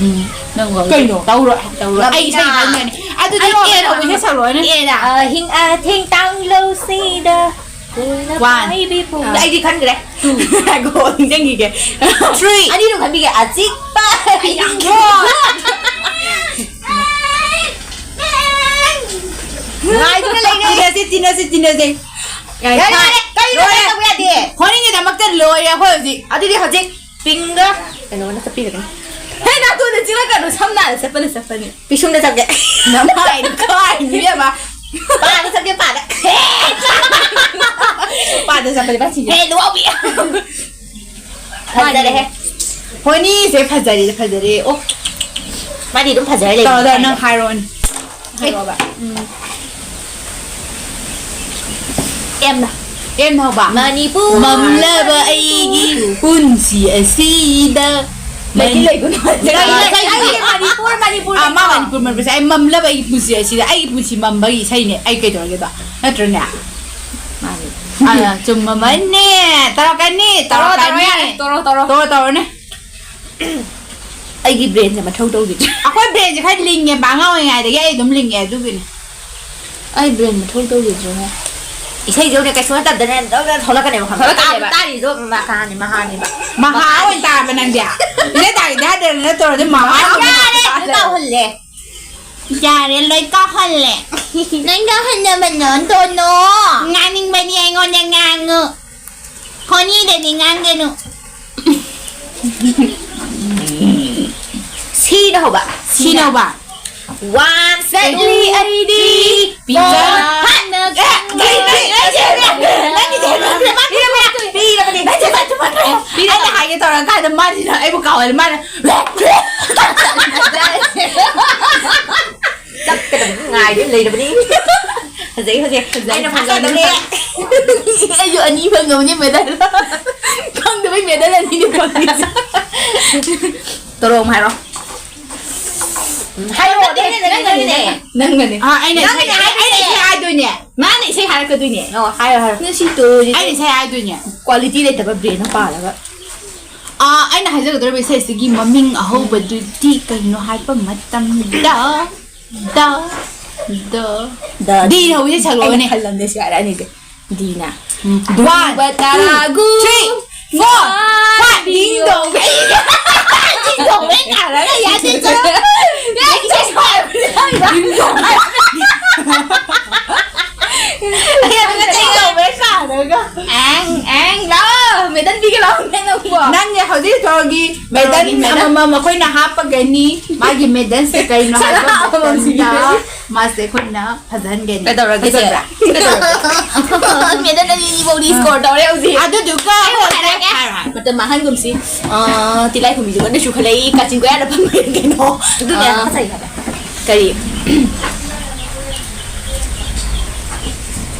ꯎꯝ, ꯅꯪ ꯋꯥ-, ꯀꯩꯅꯣ? ꯇꯧꯔꯣꯏ, ꯇꯧꯔꯣꯏ꯫ ꯑꯩ ꯏꯁꯩ ꯉꯝꯃꯤꯅ꯫ ꯈꯪꯗꯣꯏꯅꯦ꯫ ꯑꯗꯨꯗꯤ ꯑꯩ ꯑꯦꯅ ꯍꯧꯕ ꯏꯁꯩ ꯁꯛꯂꯛꯑꯣꯅꯦ꯫ ꯑꯦꯅ꯫ ꯑ, ꯍꯤꯡ-, ꯑ, ꯊꯦꯡ ꯇꯥꯡꯂꯧꯁꯤꯗ ꯀꯣꯏꯅ ꯋꯥꯟ꯫ ꯄꯥꯏꯕꯤ ꯄꯨꯡ-, ꯑꯥ꯫ ꯑꯩꯗꯤ ꯈꯟꯈ꯭ꯔꯦ꯫ ꯇꯨ꯫ ꯉꯥꯏꯈꯣ, ꯅꯤꯡꯁꯤꯡꯈꯤꯒꯦ꯫ ꯊ꯭ꯔꯤ꯫ ꯑꯅꯤꯗꯨꯝ ꯈꯟꯕꯤꯒꯦ꯫ ꯑꯆꯤꯛꯄ ꯌꯥꯝ ꯌꯦꯡꯉꯣ꯫ ꯉꯥꯏꯗꯨꯅ ꯂꯩꯔꯦ꯫ ꯇꯤꯟꯅꯁꯤ, ꯇꯤꯟꯅꯁꯤ, ꯇꯤꯟꯅꯁꯤ꯫ ꯌꯥꯔꯦ, ꯌꯥꯔꯦ꯫ ꯀꯔꯤꯅꯣ ꯂꯣꯏꯔꯦ꯫ ꯇꯧꯕ ꯌꯥꯗꯦ꯫ ꯍꯣꯔꯦꯟꯒꯤꯗꯃꯛꯇ ꯂꯣꯏꯔꯦ ꯑꯩꯈꯣꯏ ꯍꯧꯖꯤꯛ꯫ ꯑꯗꯨꯗꯤ ꯍꯧꯖꯤꯛ ꯄꯤꯡꯒ ꯀꯩꯅꯣꯅ ꯆꯠꯄꯤꯔꯒꯅꯤ꯫ ꯍꯦ, ꯅꯥꯇꯣꯟꯗ ꯆꯤꯛꯂꯛꯀꯅꯨ, ꯁꯝ ꯅꯥꯗ ꯆꯠꯄꯅ ꯆꯠꯄꯅꯤ꯫ ꯄꯤꯁꯨꯝꯗ ꯆꯠꯀꯦ꯫ ꯅꯃꯥꯏꯗꯣ ꯀꯥꯏꯅꯤ, ꯏꯕꯦꯝꯃ꯫ ꯄꯥꯗ ꯆꯠꯀꯦ, ꯄꯥꯗ꯫ ꯄꯥꯗ ꯆꯠꯄꯅꯤ, ꯄꯥꯁꯤꯁꯦ꯫ ꯍꯦ, ꯂꯨꯋꯥꯎꯕꯤ꯫ ꯐꯖꯔꯦꯍꯦ꯫ ꯍꯣꯅꯤꯁꯦ ꯐꯖꯔꯦ, ꯐꯖꯔꯦ꯫ ꯑꯣ꯫ ꯃꯥꯗꯤ ꯑꯗꯨꯝ ꯐꯖꯔ ꯂꯩꯕꯅꯤ ꯇꯧꯔꯣ, ꯇꯧꯔꯣ, ꯀꯥꯏꯗ? ꯅꯪ ꯍꯥꯏꯔꯛꯑꯣꯅꯦ꯫ ꯍꯥꯏꯔꯛꯑꯣꯕ꯫ ꯎꯝ꯫ ꯑꯦꯝꯅ꯫ ꯑꯦꯝꯅ ꯍꯧꯕ꯫ ꯃꯅꯤꯄꯨꯔ꯫ ꯃꯝꯂꯕ ꯑꯩꯒꯤ ꯄꯨꯟꯁꯤ ꯑꯁꯤꯗ꯫ ꯂꯩꯗꯤ ꯂꯩꯒꯅꯨ꯫ ꯂꯩ, ꯂꯩ, ꯂꯩ, ꯂꯩ, ꯃꯅꯤꯄꯨꯔ, ꯃꯅꯤꯄꯨꯔ ꯑꯥ, ꯃꯥ ꯂꯩꯀꯣ꯫ ꯃꯅꯤꯄꯨꯔ ꯃꯝꯕꯁꯦ꯫ ꯑꯩ ꯃꯝꯂꯕ ꯑꯩꯒꯤ ꯄꯨꯟꯁꯤ ꯑꯁꯤꯗ ꯑꯩꯒꯤ ꯄꯨꯟꯁꯤ ꯃꯝꯕꯒꯤ ꯏꯁꯩꯅꯦ꯫ ꯑꯩ ꯀꯩꯗꯧꯔꯒꯦꯗꯣ? ꯅꯠꯇ꯭ꯔꯅꯦ? ꯃꯥꯅꯤ꯫ ꯑꯥ, ꯆꯨꯝꯃꯕꯅꯦ꯫ ꯇꯧꯔꯛꯀꯅꯤ, ꯇꯧꯔꯣ, ꯇꯧꯔꯣ, ꯇꯧꯔꯛꯀꯅꯤ꯫ ꯌꯥꯔꯦ, ꯇꯧꯔꯣ, ꯇꯧꯔꯣ꯫ ꯇꯧꯔꯣ, ꯇꯧꯔꯣꯅꯦ꯫ ꯑꯩꯒꯤ ꯕ꯭ꯔꯦꯟꯁꯦ ꯃꯊꯧ ꯇꯧꯈꯤꯗ꯭ꯔꯦ꯫ ꯑꯩꯈꯣꯏ ꯕ꯭ꯔꯦꯟꯁꯦ ꯈꯔ ꯂꯤꯡꯉꯦꯕ, ꯑꯉꯥꯡ ꯑꯣꯏꯔꯤꯉꯩꯗꯗꯤ ꯑꯩ ꯑꯗꯨꯝ ꯂꯤꯡꯉꯦ ꯑꯗꯨꯒꯤꯅꯤ꯫ ꯑꯩ ꯕ꯭ꯔꯦꯟ ꯃꯊꯧ ꯇꯧꯈꯤꯗ꯭ꯔꯦꯉꯣ꯫ ꯏꯁꯩꯁꯦ ꯍꯧꯖꯤꯛ ꯀꯩꯁꯨ ꯅꯠꯇꯕꯗꯅꯦ ꯗꯧ ꯗꯧ ꯊꯣꯛꯂꯛꯀꯅꯦꯕ ꯈꯪꯕ꯭ꯔꯥ? ꯊꯣꯛꯂꯛꯀꯅꯦꯕ꯫ ꯇꯥꯔꯤꯗꯣ ꯃꯍꯥꯅꯤ, ꯃꯍꯥꯅꯤꯕ꯫ ꯃꯍꯥ ꯑꯣꯏꯅ ꯇꯥꯕ ꯅꯪꯗꯤ꯫ ꯏꯁꯩ ꯇꯥꯒꯦꯗꯤ ꯍꯥꯏꯗ꯭ꯔ ꯅꯠꯇ꯭ꯔꯣ? ꯑꯗꯨ ꯃꯍꯥ ꯌꯥꯔꯦ, ꯑꯗꯨ ꯇꯧꯍꯜꯂꯦ꯫ ꯌꯥꯔꯦ, ꯂꯣꯏ ꯀꯥꯎꯍꯜꯂꯦ꯫ ꯅꯪ ꯀꯥꯎꯍꯟꯅꯕꯅꯣ, ꯗꯣꯅꯣ꯫ ꯉꯥꯡꯅꯤꯡꯕꯅꯤ ꯑꯩꯉꯣꯟꯗ ꯉꯥꯡꯉꯨ꯫ ꯍꯣꯅꯤꯗꯗꯤ ꯉꯥꯡꯒꯅꯨ꯫ ꯁꯤꯅ ꯍꯧꯕ꯫ ꯁꯤꯅ ꯍꯧꯕ꯫ One, two, ꯆꯠꯂꯤ ꯑꯩꯗꯤ three, four, ꯄꯤꯖ-, five. ꯍꯥꯟꯅ ꯑꯦ, ꯀꯩ, ꯀꯩ, ꯀꯩ, ꯀꯩ, ꯀꯩ, ꯅꯪꯒꯤꯁꯦ ꯍꯦꯟꯃꯟꯈ꯭ꯔꯦ, ꯃꯥ ꯄꯤꯔꯕꯅꯦ, ꯄꯤꯔꯕꯅꯦ, ꯄꯤꯔꯕꯅꯦ, ꯅꯪꯒꯤꯁꯦ ꯍꯦꯟꯃꯟꯈ꯭ꯔꯦ꯫ ꯑꯩꯅ ꯍꯥꯏꯒꯦ ꯇꯧꯔꯀꯥꯟꯗ ꯃꯥꯁꯤꯅ ꯑꯩꯕꯨ ꯀꯥꯎꯍꯜꯂꯦ, ꯃꯥꯅ ꯆꯠꯀꯗꯕ ꯉꯥꯏꯗꯨꯅ ꯂꯩꯔꯕꯅꯤ꯫ ꯐꯖꯩ, ꯐꯖꯩ꯫ ꯐꯖꯩ, ꯑꯩꯅ ꯐꯖꯩ꯫ ꯐꯖꯕꯅꯦ꯫ ꯑꯩꯁꯨ ꯑꯅꯤ ꯐꯪꯉꯕꯅꯦ medal꯫ ꯈꯪꯗꯕꯩ medal ꯑꯅꯤꯅꯦ ꯐꯪꯉꯤꯁꯦ꯫ ꯇꯣꯔꯣꯝ ꯍꯥꯏꯔꯣ꯫ ꯎꯝ, ꯍꯥꯏꯔꯣ, ꯅꯠꯇꯦ, ꯅꯪꯅꯅꯦ, ꯅꯪꯅꯅꯦ꯫ ꯅꯪꯅꯅꯦ꯫ ꯑꯥ, ꯑꯩꯅ ꯅꯪꯅꯅꯦ ꯏꯁꯩ, ꯑꯩꯅ ꯍꯥꯏꯗꯣꯏꯁꯦ꯫ ꯏꯁꯩ ꯍꯥꯏꯗꯣꯏꯅꯦ꯫ ꯃꯥꯅ ꯏꯁꯩ ꯍꯥꯏꯔꯛꯀꯗꯣꯏꯅꯦ꯫ ꯑꯣ, ꯍꯥꯏꯔꯣ, ꯍꯥꯏꯔꯣ꯫ ꯉꯁꯤ ꯇꯣꯔꯤꯁꯦ ꯑꯩꯅ ꯏꯁꯩ ꯍꯥꯏꯗꯣꯏꯅꯦ꯫ Quality ꯂꯩꯇꯕ brain ꯑꯃ ꯄꯥꯜꯂꯒ꯫ ꯑꯥ, ꯑꯩꯅ ꯍꯥꯏꯖꯒꯗꯧꯔꯤꯕ ꯏꯁꯩꯁꯤꯒꯤ ꯃꯃꯤꯡ ꯑꯍꯧꯕꯗꯨꯗꯤ ꯀꯩꯅꯣ ꯍꯥꯏꯕ ꯃꯇꯝꯗ, ꯗ, ꯗ, ꯗ꯫ D ꯍꯧꯕ ꯏꯁꯩ ꯁꯛꯂꯛꯑꯣꯅꯦ꯫ ꯑꯩꯅ ꯈꯜꯂꯝꯅꯦ ꯁꯤ ꯍꯥꯏꯔꯛꯑꯅꯤꯁꯦ꯫ Dꯅ꯫ ꯎꯝ꯫ One, two, three, four, five. Ding dong. Ding dong, ꯃꯦꯟ ꯇꯥꯔꯒ ꯌꯥꯗꯦ, ꯆꯠꯂꯣ꯫ ꯌꯥꯗꯦ, ꯆꯠꯂꯣ꯫ Ding dong. ꯑꯩ ꯑꯗꯨꯒ ding dong, ꯃꯦꯟ ꯇꯥꯔꯒ꯫ ꯑꯦꯡ, ꯑꯦꯡ, ꯂꯥꯛꯑꯣ꯫ Medal ꯄꯤꯒꯦ ꯂꯥꯛꯑꯣ, ꯅꯪ ꯅꯪꯕꯣ꯫ ꯅꯪꯒꯤ ꯍꯧꯖꯤꯛ ꯇꯧꯔꯒꯤ medal ꯇꯧꯔꯒꯤ medal꯫ ꯑꯃꯃꯝ ꯑꯩꯈꯣꯏꯅ ꯍꯥꯞꯄꯒꯅꯤ꯫ ꯃꯥꯒꯤ medalꯁꯦ ꯀꯩꯅꯣ ꯍꯥꯏꯕ ꯁꯅꯥ ꯑꯃꯃꯝ ꯃꯇꯝꯗ ꯁꯤꯕꯤꯔꯅꯤ꯫ ꯃꯥꯁꯦ ꯑꯩꯈꯣꯏꯅ ꯐꯖꯍꯟꯒꯅꯤ꯫ ꯀꯩꯗꯧꯔꯒꯦ, ꯆꯦ? ꯐꯖꯕ꯭ꯔꯥ? ꯃꯦꯗꯜ ꯑꯅꯤ ꯑꯅꯤꯐꯧꯗꯤ score ꯇꯧꯔꯦ ꯍꯧꯖꯤꯛ꯫ ꯑꯗꯨꯗꯨꯒ ꯑꯩ ꯍꯥꯏꯔꯛꯑꯒꯦ꯫ ꯍꯥꯏꯔꯣ, ꯍꯥꯏꯔꯣ꯫ ꯃꯇꯝ ꯃꯥꯡꯍꯟꯒꯨꯝꯁꯤ꯫ ꯑ, ꯇꯤꯜꯂꯥꯏꯈꯨꯝꯕꯤꯁꯨ ꯀꯟꯅ ꯆꯨꯈꯠꯂꯛꯏ, ꯀꯥꯆꯤꯟ ꯀꯣꯌꯥꯗ ꯐꯝꯕ ꯀꯩꯅꯣ꯫ ꯑꯗꯨꯅꯦ, ꯑ, ꯐꯖꯩ ꯍꯥꯏꯕ꯫ ꯀꯔꯤ?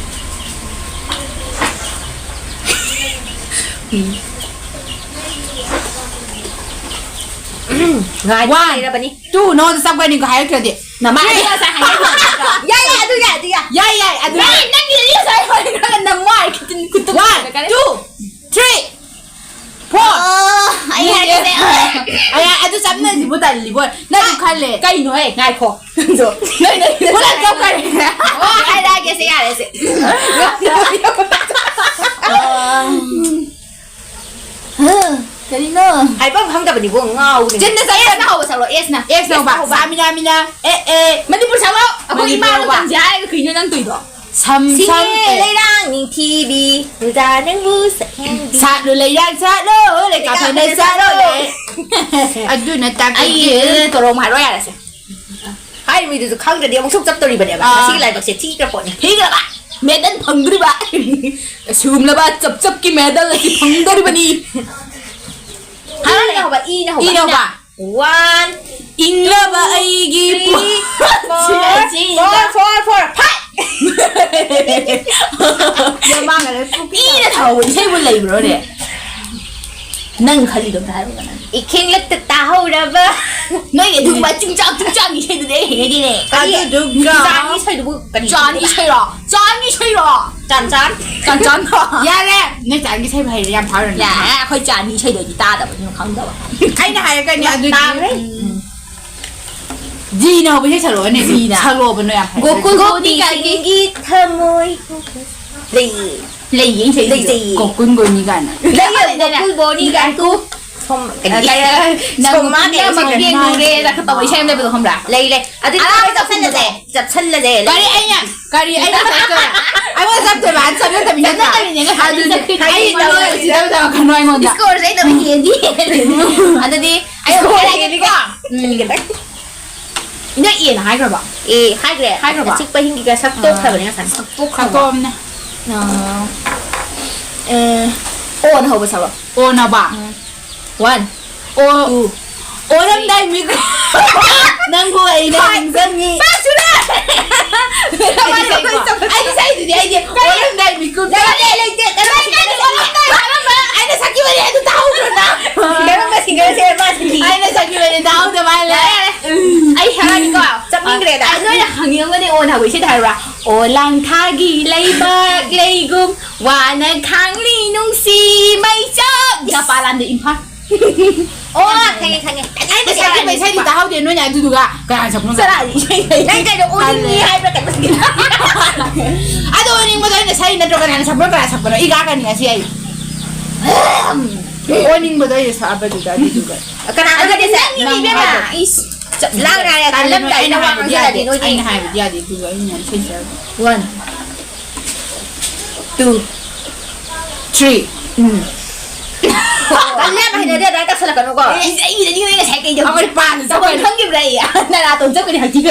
ꯎꯝ꯫ ꯉꯥꯏ ꯋꯥꯟ꯫ ꯂꯩꯔꯕꯅꯤ꯫ ꯇꯨ, ꯅꯉꯣꯟꯗ ꯆꯞꯀꯅꯤꯀꯣ ꯍꯥꯏꯔꯛꯇ꯭ꯔꯗꯤ꯫ ꯅꯃꯥꯏ ꯑꯗꯨ ꯉꯁꯥꯏ ꯍꯥꯏꯒꯦ ꯇꯧꯔꯝꯕ ꯅꯠꯇ꯭ꯔꯣ? ꯌꯥꯏ, ꯌꯥꯏ, ꯑꯗꯨ ꯌꯥꯏ, ꯑꯗꯨ ꯌꯥꯏ꯫ ꯌꯥꯏ, ꯌꯥꯏ, ꯑꯗꯨ ꯌꯥꯏ꯫ ꯅꯪ, ꯅꯪꯒꯤꯗꯨꯗꯤ ꯉꯁꯥꯏ ꯍꯣꯏ ꯈꯔ ꯅꯝꯃꯣ ꯍꯥꯏ, ꯈꯤꯇꯪ ꯈꯨꯠꯇꯨꯝ ꯋꯥꯟ, ꯇꯨ, ꯊ꯭ꯔꯤ, ꯐꯣꯔ꯫ ꯑꯣ, ꯑꯩ ꯍꯥꯏꯔꯒꯦꯁꯦ꯫ ꯑꯌꯥ, ꯑꯗꯨ ꯆꯞꯅꯁꯤꯕꯨ ꯇꯜꯂꯤꯕꯣ꯫ ꯅꯪ ꯑꯗꯨ ꯈꯜꯂꯦ꯫ ꯀꯩꯅꯣꯍꯦ? ꯉꯥꯏꯈꯣ꯫ ꯅꯪ, ꯅꯪ, ꯄꯨꯂꯞ ꯆꯞꯈ꯭ꯔꯦ꯫ ꯑꯣ, ꯍꯥꯏꯔꯛꯑꯒꯦꯁꯦ, ꯌꯥꯔꯦꯁꯦ꯫ ꯑꯥ꯫ ꯀꯔꯤꯅꯣ? ꯍꯥꯏꯐꯝ ꯈꯪꯗꯕꯅꯤꯕꯣ, ꯉꯥꯎꯔꯦ꯫ ꯆꯤꯟꯗ ꯆꯠꯂꯦ꯫ S ꯅ ꯍꯧꯕ ꯁꯛꯂꯣ, S ꯅ꯫ S ꯅ ꯍꯧꯕ꯫ S ꯅ ꯍꯧꯕ꯫ ꯁꯥ ꯃꯤꯅꯥ ꯃꯤꯅꯥ, ꯑꯦ, ꯑꯦ꯫ ꯃꯅꯤꯄꯨꯔ ꯁꯛꯂꯣ꯫ ꯑꯩꯈꯣꯏ ꯃꯅꯤꯄꯨꯔ ꯏꯃꯥ ꯍꯧꯕ꯫ ꯂꯣꯟꯁꯦ ꯍꯥꯏꯔꯒ ꯀꯩꯅꯣ ꯅꯪ ꯇꯧꯔꯤꯗꯣ? ꯁꯝ, ꯁꯤꯡꯉꯦ ꯁꯝ, ꯑꯦ꯫ ꯂꯩꯔꯥꯡ ꯅꯤꯡꯊꯤꯕꯤ, ꯅꯨꯡꯖꯥ ꯅꯪꯕꯨ ꯁꯛꯍꯟꯕꯤ꯫ ꯁꯥꯠꯂꯨ ꯂꯩꯔꯥꯡ ꯁꯥꯠꯂꯨ, ꯂꯩꯀꯥ ꯐꯅ ꯁꯥꯠꯂꯨ꯫ ꯑꯗꯨꯅ ꯇꯥꯛꯄꯗꯤ ꯑꯩ ꯇꯣꯔꯣꯝ ꯍꯥꯏꯔꯣ ꯌꯥꯔꯦꯁꯦ꯫ ꯍꯥꯏꯔꯤꯕ ꯃꯤꯗꯨꯁꯨ ꯈꯪꯗ꯭ꯔꯗꯤ ꯑꯃꯨꯛ ꯁꯨꯝ ꯆꯠꯇꯣꯔꯤꯕꯅꯦꯕ꯫ ꯑꯥ꯫ ꯉꯁꯤꯒꯤ ꯂꯥꯏꯕꯛꯁꯦ ꯊꯤꯈ꯭ꯔ ꯄꯣꯠꯅꯤ꯫ ꯊꯤꯈ꯭ꯔꯕ? ꯃꯦꯗꯜ ꯐꯪꯗꯣꯔꯤꯕ? ꯑꯁꯤꯒꯨꯝꯂꯕ ꯆꯞ ꯆꯞꯀꯤ ꯃꯦꯗꯜ ꯑꯁꯤ ꯐꯪꯗꯣꯔꯤꯕꯅꯤ꯫ ꯏꯅ ꯍꯧꯕ, ꯏꯅ ꯍꯧꯕ꯫ ꯏꯅ ꯍꯧꯕ꯫ ꯋꯥꯟ, ꯏꯪꯂꯕ ꯑꯩꯒꯤ ꯊ꯭ꯔꯤ, ꯄꯨꯟꯁꯤ ꯐꯣꯔ, ꯑꯁꯤꯗ꯫ Four, four, four, five! ꯌꯥꯝ ꯃꯥꯡꯉꯔꯣꯏ꯫ ꯏꯅ ꯊꯥꯎꯕ ꯏꯁꯩꯕꯨ ꯂꯩꯕ꯭ꯔꯣꯅꯦ? ꯅꯪ ꯈꯜꯂꯤꯗꯣ ꯑꯝꯇ ꯍꯥꯏꯔꯛꯑꯣ ꯅꯪ꯫ ꯏꯈꯤꯡꯂꯛꯇ ꯇꯥꯍꯧꯔꯕ꯫ ꯅꯣꯏꯒꯤ ꯑꯗꯨꯒꯨꯝꯕ ꯆꯤꯡꯆꯥꯛ ꯆꯤꯡꯆꯥꯛꯒꯤ ꯏꯁꯩꯗꯨꯗꯤ ꯑꯩ ꯍꯩꯅꯗꯦꯅꯦ꯫ ꯀꯔꯤ? ꯑꯗꯨꯗꯨꯒ ꯆꯥꯟ ꯏꯁꯩꯗꯨꯕꯨ ꯀꯔꯤ? ꯆꯥꯟ ꯏꯁꯩꯔꯣ? ꯆꯥꯟ ꯏꯁꯩꯔꯣ? ꯆꯥꯟ ꯆꯥꯟ꯫ ꯆꯥꯟ ꯆꯥꯟ꯫ ꯌꯥꯔꯦ꯫ ꯅꯣꯏ ꯆꯥꯟꯒꯤ ꯏꯁꯩꯕꯨ ꯍꯩꯔꯦ ꯌꯥꯝ ꯐꯥꯎꯔꯅꯤ꯫ ꯌꯥꯔꯦ, ꯑꯩꯈꯣꯏ ꯆꯥꯟꯒꯤ ꯏꯁꯩꯗꯣ ꯑꯩꯗꯤ ꯇꯥꯗꯕꯅꯤꯅ ꯈꯪꯗꯕ꯫ ꯑꯩꯅ ꯍꯥꯏꯔꯛꯀꯅꯤ ꯑꯗꯨꯗꯤ꯫ ꯇꯥꯈ꯭ꯔꯦ꯫ ꯎꯝ꯫ ꯖꯤꯅ ꯍꯧꯕ ꯏꯁꯩ ꯁꯛꯂꯛꯑꯣꯅꯦ꯫ ꯖꯤꯅ꯫ ꯁꯛꯂꯛꯑꯣꯕ ꯅꯣꯏ ꯌꯥꯝ ꯍꯩ꯫ ꯒꯣꯀꯨꯜ ꯒꯣꯄꯤ ꯒꯣꯄꯤꯀꯥꯒꯤ ꯀꯥꯏꯒꯤ ꯊꯃꯣꯏ꯫ ꯂꯩꯌꯦ꯫ ꯂꯩꯌꯦ ꯏꯁꯩ꯫ ꯂꯩꯖꯩꯌꯦ꯫ ꯒꯣꯀꯨꯜ ꯒꯣꯅꯤ ꯀꯥꯏꯅ꯫ ꯂꯩꯌꯦ, ꯒꯣꯀꯨꯜ ꯕꯣꯅꯤ ꯀꯥꯏꯅ꯫ ꯁꯣꯝ-, ꯀꯔꯤ? ꯑ, ꯀꯔꯤ, ꯅꯪ ꯁꯣꯝ ꯃꯥꯅꯦ, ꯄꯨꯝꯅꯃꯛ ꯁꯣꯝ꯫ ꯌꯦꯡꯂꯨꯔꯦ ꯅ ꯇꯧꯕ ꯏꯁꯩ ꯑꯃ ꯂꯩꯕꯗꯣ ꯈꯪꯕ꯭ꯔꯥ? ꯂꯩ, ꯂꯩ꯫ ꯑꯗꯨꯗꯤ ꯑꯥ, ꯑꯩꯈꯣꯏ ꯆꯠꯁꯜꯂꯁꯦ꯫ ꯆꯠꯁꯜꯂꯁꯦ꯫ ꯀꯔꯤ ꯑꯩꯅ, ꯀꯔꯤ ꯑꯩꯅ ꯆꯠꯇꯣꯏꯕ? ꯑꯩꯉꯣꯟꯗ ꯆꯠꯇꯣꯏꯕ? ꯑꯗꯨ ꯆꯠꯅꯗꯕꯅꯤꯅ꯫ ꯆꯠꯅꯗꯕꯅꯤꯅ꯫ ꯑꯗꯨꯗꯤ ꯆꯠꯈ꯭ꯔꯤꯗꯤ ꯑꯩ ꯑꯩ ꯅꯪꯉꯣꯟꯗ ꯆꯠꯅꯗꯕ ꯀꯩꯅꯣ ꯑꯩꯉꯣꯟꯗ꯫ Scoreꯁꯦ ꯑꯩꯅ ꯍꯦꯟꯗꯤ ꯍꯦꯜꯂꯤꯅꯦ꯫ ꯑꯗꯨꯗꯤ ꯑꯩ score ꯍꯥꯏꯔꯒꯦꯀꯣ꯫ ꯍꯦꯜꯂꯤꯀꯣ꯫ ꯎꯝ꯫ ꯏꯅ ꯑꯦꯅ ꯍꯥꯏꯈ꯭ꯔꯕ? ꯑꯦ, ꯍꯥꯏꯈ꯭ꯔꯦ꯫ ꯍꯥꯏꯈ꯭ꯔꯕ? ꯑꯆꯤꯛꯄ ꯑꯍꯤꯡꯒꯤꯒ ꯁꯛ ꯇꯣꯛꯈ꯭ꯔꯕꯅꯦ ꯉꯁꯥꯏ꯫ ꯁꯛꯇꯣꯛꯈ꯭ꯔꯕ꯫ ꯁꯛꯇꯣꯛꯑꯝꯅꯦ꯫ ꯑ, ꯑꯦ, ꯑꯣꯅ ꯍꯧꯕ ꯁꯛꯂꯣ꯫ ꯑꯣꯅꯕ꯫ ꯎꯝ꯫ One, ꯑꯣ꯫ Two, ꯑꯣꯔꯝꯗꯥꯏ ꯃꯤꯀꯨꯞ꯫ ꯅꯪꯕꯨ ꯑꯩꯅ ꯅꯤꯡꯁꯤꯡꯉꯤ꯫ ꯄꯥꯁꯨꯅꯦ! ꯑꯩ ꯉꯁꯥꯏꯗꯨꯗꯤ ꯑꯩꯗꯤ ꯑꯣꯔꯝꯗꯥꯏ ꯃꯤꯀꯨꯞ꯫ ꯂꯩꯇꯦ, ꯂꯩꯇꯦ, ꯂꯩꯇꯦ, ꯂꯩꯇꯦ, ꯑꯣꯔꯝꯗꯥꯏ ꯍꯥꯏꯔꯝꯕ꯫ ꯑꯩꯅ ꯁꯛꯈꯤꯕꯅꯦ, ꯑꯗꯨ ꯇꯥꯍꯧꯗ꯭ꯔꯣ ꯅꯪ? ꯀꯔꯝꯕ singerꯁꯦ ꯃꯥ ꯁꯛꯈꯤ? ꯑꯩꯅ ꯁꯛꯈꯤꯕꯅꯦ, ꯇꯥꯍꯧꯗ ꯃꯥꯜꯂꯦ꯫ ꯌꯥꯔꯦ, ꯌꯥꯔꯦ꯫ ꯑꯩ ꯍꯥꯏꯔꯛꯑꯒꯦꯀꯣ꯫ ꯆꯞꯅꯤꯡꯈ꯭ꯔꯦꯗ꯫ ꯑ, ꯅꯣꯏꯅ ꯍꯪꯅꯤꯡꯉꯝꯒꯅꯤ ꯑꯣꯅ ꯍꯧꯕ ꯏꯁꯩꯗꯣ ꯍꯥꯏꯔꯨꯔꯥ? "ꯑꯣ ꯂꯥꯡꯊꯥꯒꯤ ꯂꯩꯕꯥꯛ ꯂꯩꯒꯨꯝ, ꯋꯥꯅ ꯈꯥꯡꯂꯤ ꯅꯨꯡꯁꯤ ꯃꯩꯆꯥꯛ"꯫ ꯖꯄꯥꯟ ꯂꯥꯟꯗ ꯏꯝꯐꯥꯜ꯫ ꯑꯣ, ꯈꯪꯉꯦ, ꯈꯪꯉꯦ꯫ ꯑꯩꯅ ꯁꯛꯈꯤꯕ ꯏꯁꯩꯗꯤ ꯇꯥꯍꯧꯗꯦ, ꯅꯣꯏꯅ ꯑꯗꯨꯗꯨꯒ ꯀꯅꯥ ꯁꯛꯄꯅꯣ? ꯆꯠꯂꯣ, ꯏꯁꯩ ꯂꯩ꯫ ꯅꯪ ꯀꯩꯅꯣ, ꯑꯣꯅꯤꯡꯉꯤ ꯇꯜꯂꯦ꯫ ꯍꯥꯏꯕ꯭ꯔꯥ ꯀꯩꯅꯣ? ꯑꯗꯣ ꯑꯣꯅꯤꯡꯕꯗꯣ ꯑꯩꯅ ꯁꯛꯏ ꯅꯠꯇ꯭ꯔꯣ? ꯀꯅꯥꯅ ꯁꯛꯄꯅꯣ? ꯀꯅꯥ ꯁꯛꯄꯅꯣ? ꯏ ꯀꯥꯔꯛꯀꯅꯤ ꯉꯁꯤ ꯑꯩ꯫ ꯑꯣꯅꯤꯡꯕꯗꯣ ꯑꯩꯅ ꯁꯛꯑꯕꯗꯨꯗ ꯑꯗꯨꯗꯨꯒ꯫ ꯀꯅꯥ ꯑꯗꯨꯗꯤ ꯅꯪꯒꯤꯅꯦ ꯏꯕꯦꯝꯃ꯫ ꯏꯁ, ꯆꯞ ꯂꯥꯡ ꯉꯥꯏꯔꯦ, ꯇꯜꯂꯦ, ꯈꯜꯂꯝꯗꯥꯏꯗ ꯑꯩꯅ ꯋꯥ ꯍꯥꯏꯕꯗꯤ ꯉꯥꯡꯁꯤꯜꯂꯗꯤ ꯌꯥꯗꯦ, ꯅꯣꯏꯗꯤ꯫ ꯑꯩꯅ ꯍꯥꯏꯕꯗꯤ ꯌꯥꯗꯦ, ꯑꯗꯨꯒ ꯑꯩꯅ ꯏꯁꯩ ꯁꯛꯑꯒ꯫ One, two, three꯫ ꯎꯝ꯫ ꯇꯜꯂꯦ ꯌꯥꯝ ꯍꯩꯅꯗꯦ, ꯑꯗꯨꯃꯥꯏꯅ ꯇꯥꯁꯜꯂꯛꯀꯅꯨꯀꯣ꯫ ꯑꯩ, ꯑꯩ, ꯑꯩ ꯉꯁꯥꯏ ꯀꯩꯗꯧ-, ꯑꯩꯈꯣꯏ ꯄꯥꯟ ꯇꯧꯐꯝ ꯆꯠꯈ꯭ꯔꯦ꯫ ꯈꯪꯈꯤꯕ꯭ꯔꯥ ꯑꯩ? ꯅꯅꯥꯇꯣꯟ ꯆꯠꯈ꯭ꯔꯦ ꯍꯧꯖꯤꯛ꯫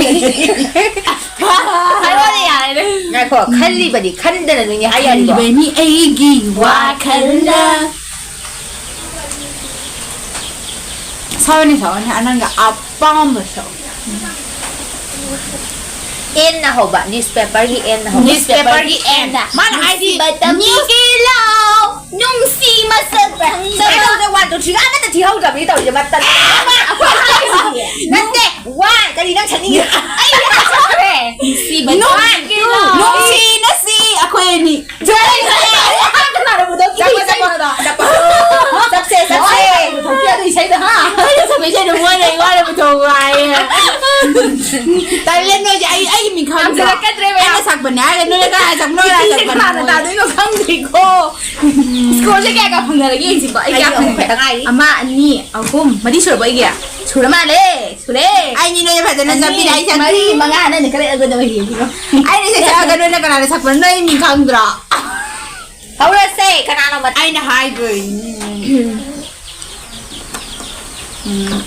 ꯍꯥꯏꯔꯛꯑꯣꯅꯦ ꯌꯥꯔꯦꯅꯦ꯫ ꯉꯥꯏꯈꯣ, ꯈꯜꯂꯤꯕꯅꯤ, ꯈꯟꯗꯅ ꯅꯣꯏꯅꯦ ꯍꯥꯏ ꯌꯥꯅꯤꯀꯣ? ꯈꯜꯂꯤꯕꯅꯤ ꯑꯩꯒꯤ ꯋꯥꯈꯜꯅ꯫ ꯁꯛꯑꯣꯅꯦ, ꯁꯛꯑꯣꯅꯦ, ꯅꯪꯒꯤ ꯑꯄꯥꯝꯕ ꯁꯛꯑꯣ꯫ N ꯅ ꯍꯧꯕ, newspaperꯒꯤ N ꯅ ꯍꯧꯕ꯫ Newspaperꯒꯤ N꯫ ꯃꯥꯅ ꯍꯥꯏꯗꯤ ꯅꯨꯡꯁꯤꯕ ꯇꯝꯕꯤꯒꯦ ꯂꯥꯎ, ꯅꯨꯡꯁꯤ ꯃꯁꯛ ꯈꯪꯗꯕ꯫ ꯀꯩꯗꯧꯔꯒꯦ? One, two, three ꯑꯃꯠꯇ ꯊꯤꯍꯧꯗ꯭ꯔꯕꯅꯤ ꯇꯧꯔꯤꯁꯦ, ꯃꯇꯝ꯫ ꯑꯩꯈꯣꯏ ꯍꯥꯏꯔꯤꯁꯤꯗꯤ꯫ ꯅꯠꯇꯦ, one, ꯀꯔꯤ ꯅꯪ ꯁꯛꯅꯤꯡꯉꯤꯗꯣ? ꯑꯩ ꯍꯥꯏꯖꯈ꯭ꯔꯦ꯫ ꯅꯨꯡꯁꯤꯕ ꯅꯨꯡ-, ꯇꯝꯕꯤꯒꯦ ꯂꯥꯎ꯫ ꯅꯨꯡꯁꯤꯅꯁꯤ ꯑꯩꯈꯣꯏ ꯑꯅꯤ꯫ ꯆꯠꯄ, ꯆꯠꯄ, ꯆꯠꯄ꯫ ꯆꯠꯁꯦ, ꯆꯠꯁꯦ꯫ ꯄꯨꯊꯣꯛꯀꯦ ꯑꯗꯨ ꯏꯁꯩꯗꯣ, ꯍꯥ? ꯑꯩꯅ ꯁꯛꯄ ꯏꯁꯩꯗꯣ ꯃꯣꯏꯅ ꯑꯩꯉꯣꯟꯗ ꯄꯨꯊꯣꯛꯑꯣ ꯍꯥꯏꯌꯦ꯫ ꯇꯜꯂꯦ ꯅꯣꯏꯁꯦ, ꯑꯩ, ꯑꯩꯒꯤ ꯃꯤꯡ ꯈꯪꯗ꯭ꯔꯣ? ꯉꯝꯖꯔꯛꯀꯗ꯭ꯔꯦ ꯃꯌꯥꯝ꯫ ꯑꯩꯅ ꯁꯛꯄꯅꯦ ꯍꯥꯏꯔꯒ ꯅꯣꯏꯅ ꯀꯅꯥ ꯁꯛꯄꯅꯣ, ꯀꯅꯥ ꯁꯤꯁꯦ ꯁꯛꯄꯅꯣ? ꯀꯅꯥꯅ ꯇꯥꯗꯣꯏꯅꯣ ꯈꯪꯗ꯭ꯔꯤꯀꯣ꯫ Scoreꯁꯦ ꯀꯌꯥ ꯀꯌꯥ ꯐꯪꯅꯔꯒꯦ ꯌꯦꯡꯁꯤꯀꯣ꯫ ꯑꯩ ꯀꯌꯥ ꯑꯩꯗꯤ ꯑꯍꯨꯝ ꯐꯪꯉꯦ? ꯈꯛꯇ ꯉꯥꯏꯔꯤ꯫ ꯑꯃ, ꯑꯅꯤ, ꯑꯍꯨꯝ, ꯃꯔꯤ ꯁꯨꯔꯕꯣ ꯑꯩꯒꯤ? ꯁꯨꯔ ꯃꯥꯜꯂꯦ꯫ ꯁꯨꯔꯦ꯫ ꯑꯩꯗꯤ ꯅꯣꯏꯅ ꯐꯖꯅ ꯑꯅꯤ, ꯆꯠꯄꯤꯔꯦ, ꯑꯩ ꯁꯛꯄꯤ-, ꯃꯔꯤ, ꯃꯉꯥ, ꯅꯪꯅ ꯈꯔ ꯑꯩꯉꯣꯟꯗ ꯑꯣꯏꯍꯦꯜꯂꯤꯀꯣ꯫ ꯑꯩꯅ ꯏꯁꯩ ꯁꯛꯑꯒ ꯅꯣꯏꯅ ꯀꯅꯥꯅ ꯁꯛꯄꯅꯣ? ꯅꯣꯏ ꯃꯤꯡ ꯈꯪꯗ꯭ꯔꯣ? ꯍꯧꯔꯁꯦ, ꯀꯅꯥꯅꯣ ꯃꯊꯪ? ꯑꯩꯅ ꯍꯥꯏꯗꯣꯏꯅꯤ꯫ ꯎꯝ꯫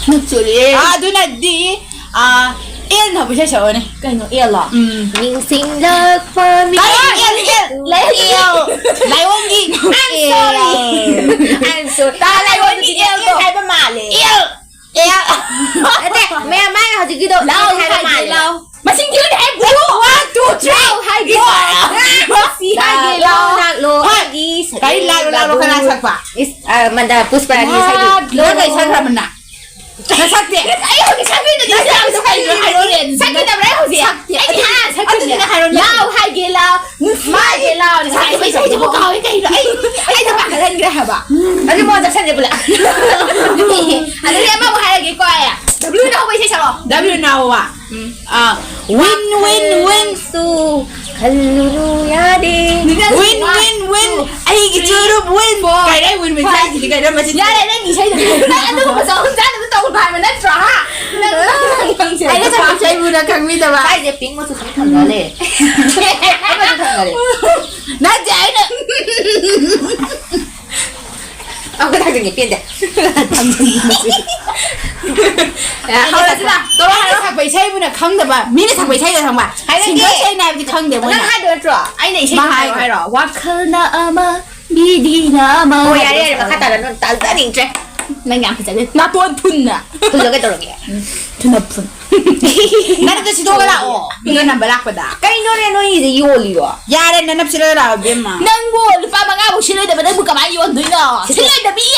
ꯅꯨꯞꯆꯨꯔꯦ꯫ ꯑꯥ, ꯑꯗꯨꯅꯗꯤ, ꯑꯥ, ꯑꯦꯜ ꯍꯧꯕ ꯏꯁꯩ ꯁꯛꯑꯣꯅꯦ꯫ ꯀꯩꯅꯣ ꯑꯦꯜꯂꯣ? ꯎꯝ꯫ ꯅꯤꯡꯁꯤꯡꯂꯛꯄ ꯃꯤ ꯀꯔꯤ ꯑꯦꯜ, ꯑꯦꯜ? ꯂꯥꯏ-, ꯑꯦꯜ꯫ ꯂꯥꯏꯑꯣꯟꯒꯤ I'm sorry. L. I'm sorry꯫ ꯇꯥ, ꯂꯥꯏꯑꯣꯟꯒꯤ ꯑꯦꯜ ꯍꯥꯏꯕ ꯃꯥꯜꯂꯦ꯫ ꯑꯦꯜ꯫ ꯑꯦꯜ꯫ ꯅꯠꯇꯦ, ꯃꯌꯥꯝ ꯃꯥꯏ ꯍꯧꯖꯤꯛꯀꯤꯗꯣ ꯂꯥꯎ ꯑꯦꯜ ꯍꯥꯏꯕ ꯍꯥꯏꯒꯦ, ꯃꯥꯜꯂꯦ꯫ ꯂꯥꯎ꯫ ꯃꯁꯤꯡ ꯊꯤꯌꯨꯅꯦ, ꯍꯦ, ꯕꯨ꯫ One, two, three, ꯂꯥꯎ ꯍꯥꯏꯒꯦ꯫ Four꯫ ꯁꯤ ꯍꯥꯏꯒꯦ, ꯂꯥꯛꯂꯣ, ꯂꯥꯎ꯫ ꯂꯥꯛꯂꯣ, ꯍꯣꯏ꯫ ꯑꯩꯒꯤ ꯀꯔꯤ ꯂꯥꯛꯂꯣ, ꯂꯥꯛꯂꯣ, ꯀꯅꯥ ꯁꯛꯄ? ꯏꯁ, ꯑ, ꯃꯟꯗꯥ ꯄꯨꯁꯄꯔꯥꯅꯤ ꯏꯁꯩꯗꯨ꯫ ꯂꯥꯛꯂꯣ꯫ ꯅꯪ ꯀꯩ ꯁꯛꯈ꯭ꯔꯕꯅ? ꯅꯁꯛꯇꯤ? ꯑꯩ ꯍꯧꯖꯤꯛ ꯁꯛꯇꯣꯏꯅꯦ, ꯅꯪ ꯁꯛꯇꯣꯏꯅꯦ, ꯁꯛꯇꯣꯏꯅꯦ, ꯍꯥꯏꯔꯣꯅꯦ, ꯑꯗꯨꯗꯤ ꯁꯛꯈꯤꯗꯕ꯭ꯔꯥ ꯑꯩ ꯍꯧꯖꯤꯛ? ꯁꯛꯇꯦ꯫ ꯑꯩꯗꯤ ꯍꯥꯟꯅ ꯁꯛꯈꯤꯕꯅꯦ꯫ ꯑꯗꯨꯗꯤ ꯅꯪ ꯍꯥꯏꯔꯣꯅꯦ꯫ ꯂꯥꯎ ꯍꯥꯏꯒꯦ, ꯂꯥꯎ꯫ ꯅꯨꯡꯁꯤ ꯃꯥꯒꯤ ꯍꯥꯏꯒꯦ, ꯂꯥꯎ꯫ ꯁꯛꯈꯤꯕ ꯏꯁꯩꯗꯨꯕꯨ ꯀꯥꯎꯋꯦ ꯀꯩꯅꯣ? ꯑꯩ, ꯑꯩ ꯅꯪ ꯄꯥꯈꯠꯍꯟꯈ꯭ꯔꯦ ꯍꯥꯏꯕ꯫ ꯑꯗꯨ ꯃꯉꯣꯟꯗ ꯆꯠꯁꯟꯁꯦ ꯄꯨꯂꯞ꯫ ꯑꯗꯨꯗꯤ ꯑꯃꯃꯨꯛ ꯍꯥꯏꯔꯒꯦꯀꯣ ꯑꯩ꯫ W ꯅ ꯍꯧꯕ ꯏꯁꯩ ꯁꯛꯂꯛꯑꯣ꯫ W ꯅ ꯍꯧꯕ꯫ ꯎꯝ꯫ ꯑꯥ, win, win, win꯫ ꯁꯨ ꯈꯜꯂꯨꯅꯨ ꯌꯥꯗꯦ꯫ Win, win, win꯫ ꯑꯩꯒꯤ ꯆꯨꯔꯨꯞ win꯫ ꯀꯩꯔꯦ win, win ꯍꯥꯏꯁꯤꯗꯤ ꯀꯩꯅꯣ ꯃꯁꯤ? ꯌꯥꯔꯦ, ꯅꯪꯒꯤ ꯏꯁꯩꯗꯣ꯫ ꯅꯪ ꯑꯗꯨꯒꯨꯝꯕ ꯆꯍꯨꯝ ꯆꯥꯅꯕ ꯇꯧꯅꯨ ꯍꯥꯏꯕ ꯅꯠꯇ꯭ꯔꯣ, ꯍꯥ? ꯅꯪ ꯑꯩꯅ ꯆꯥꯕ ꯏꯁꯩꯕꯨꯅ ꯈꯪꯕꯤꯗꯕ꯫ ꯀꯥꯏꯗꯦ, pink ꯃꯆꯨ ꯁꯨꯝ ꯊꯝꯅ ꯂꯩ꯫ ꯑꯃꯁꯨ ꯊꯝꯅ ꯂꯩ꯫ ꯅꯠꯇꯦ, ꯑꯩꯅ ꯑꯃꯨꯛꯀ ꯊꯥꯡꯖꯟꯒꯦ, ꯄꯦꯟꯗꯦ꯫ ꯍꯧꯔꯁꯤꯗ, ꯇꯣꯔꯣ ꯍꯥꯏꯔꯣ꯫ ꯁꯛꯄ ꯏꯁꯩꯕꯨꯅ ꯈꯪꯗꯕ, ꯃꯤꯅ ꯁꯛꯄ ꯏꯁꯩꯗꯣ ꯈꯪꯕ꯫ ꯍꯥꯏꯔꯛꯀꯦ꯫ Singer ꯁꯦ ꯑꯩꯅ ꯍꯥꯏꯕꯗꯤ ꯈꯪꯗꯦ ꯃꯣꯏꯅ꯫ ꯅꯪ ꯍꯥꯏꯗꯣꯏ ꯅꯠꯇ꯭ꯔꯣ? ꯑꯩꯅ ꯏꯁꯩ ꯃꯥ ꯍꯥꯏꯔꯣ ꯍꯥꯏꯔꯣ꯫ ꯋꯥꯈꯜꯅ ꯑꯃ, ꯃꯤꯗꯤꯅ ꯑꯃ ꯑꯣ, ꯌꯥꯔꯦ, ꯍꯥꯏꯕꯗꯣ ꯌꯥꯔꯦ, ꯃꯈꯥ ꯁꯛꯑꯣ꯫ ꯇꯥꯔꯅꯨ, ꯇꯥꯖꯅꯤꯡꯗ꯭ꯔꯦ꯫ ꯅꯪ ꯌꯥꯝ ꯐꯖꯗꯦ꯫ ꯅꯥꯇꯣꯟ ꯐꯨꯟꯅ꯫ ꯐꯨꯜꯂꯣ ꯀꯩꯗꯧꯔꯒꯦ? ꯎꯝ, ꯊꯨꯅ ꯐꯨꯟ꯫ ꯅꯪ ꯑꯝꯇ ꯁꯤꯗꯣꯛꯑꯒ ꯂꯥꯛꯑꯣ꯫ ꯃꯤꯅ ꯅꯝꯕ ꯂꯥꯛꯄꯗ꯫ ꯀꯩꯅꯣꯅꯦ ꯅꯣꯏꯒꯤꯁꯦ ꯌꯣꯜꯂꯤꯔꯣ? ꯌꯥꯔꯦ, ꯅꯅꯞ ꯁꯤꯗꯣꯛꯑꯒ ꯂꯥꯛꯑꯣ, ꯏꯕꯦꯝꯃ꯫ ꯅꯪꯕꯨ ꯂꯨꯄꯥ ꯃꯉꯥꯃꯨꯛ ꯁꯤꯜꯂꯣꯏꯗꯕ ꯅꯪꯕꯨ ꯀꯃꯥꯏꯅ ꯌꯣꯟꯗꯣꯏꯅꯣ? ꯁꯤꯗꯣꯛ- ꯁꯤꯜꯂꯣꯏꯗꯕꯤ!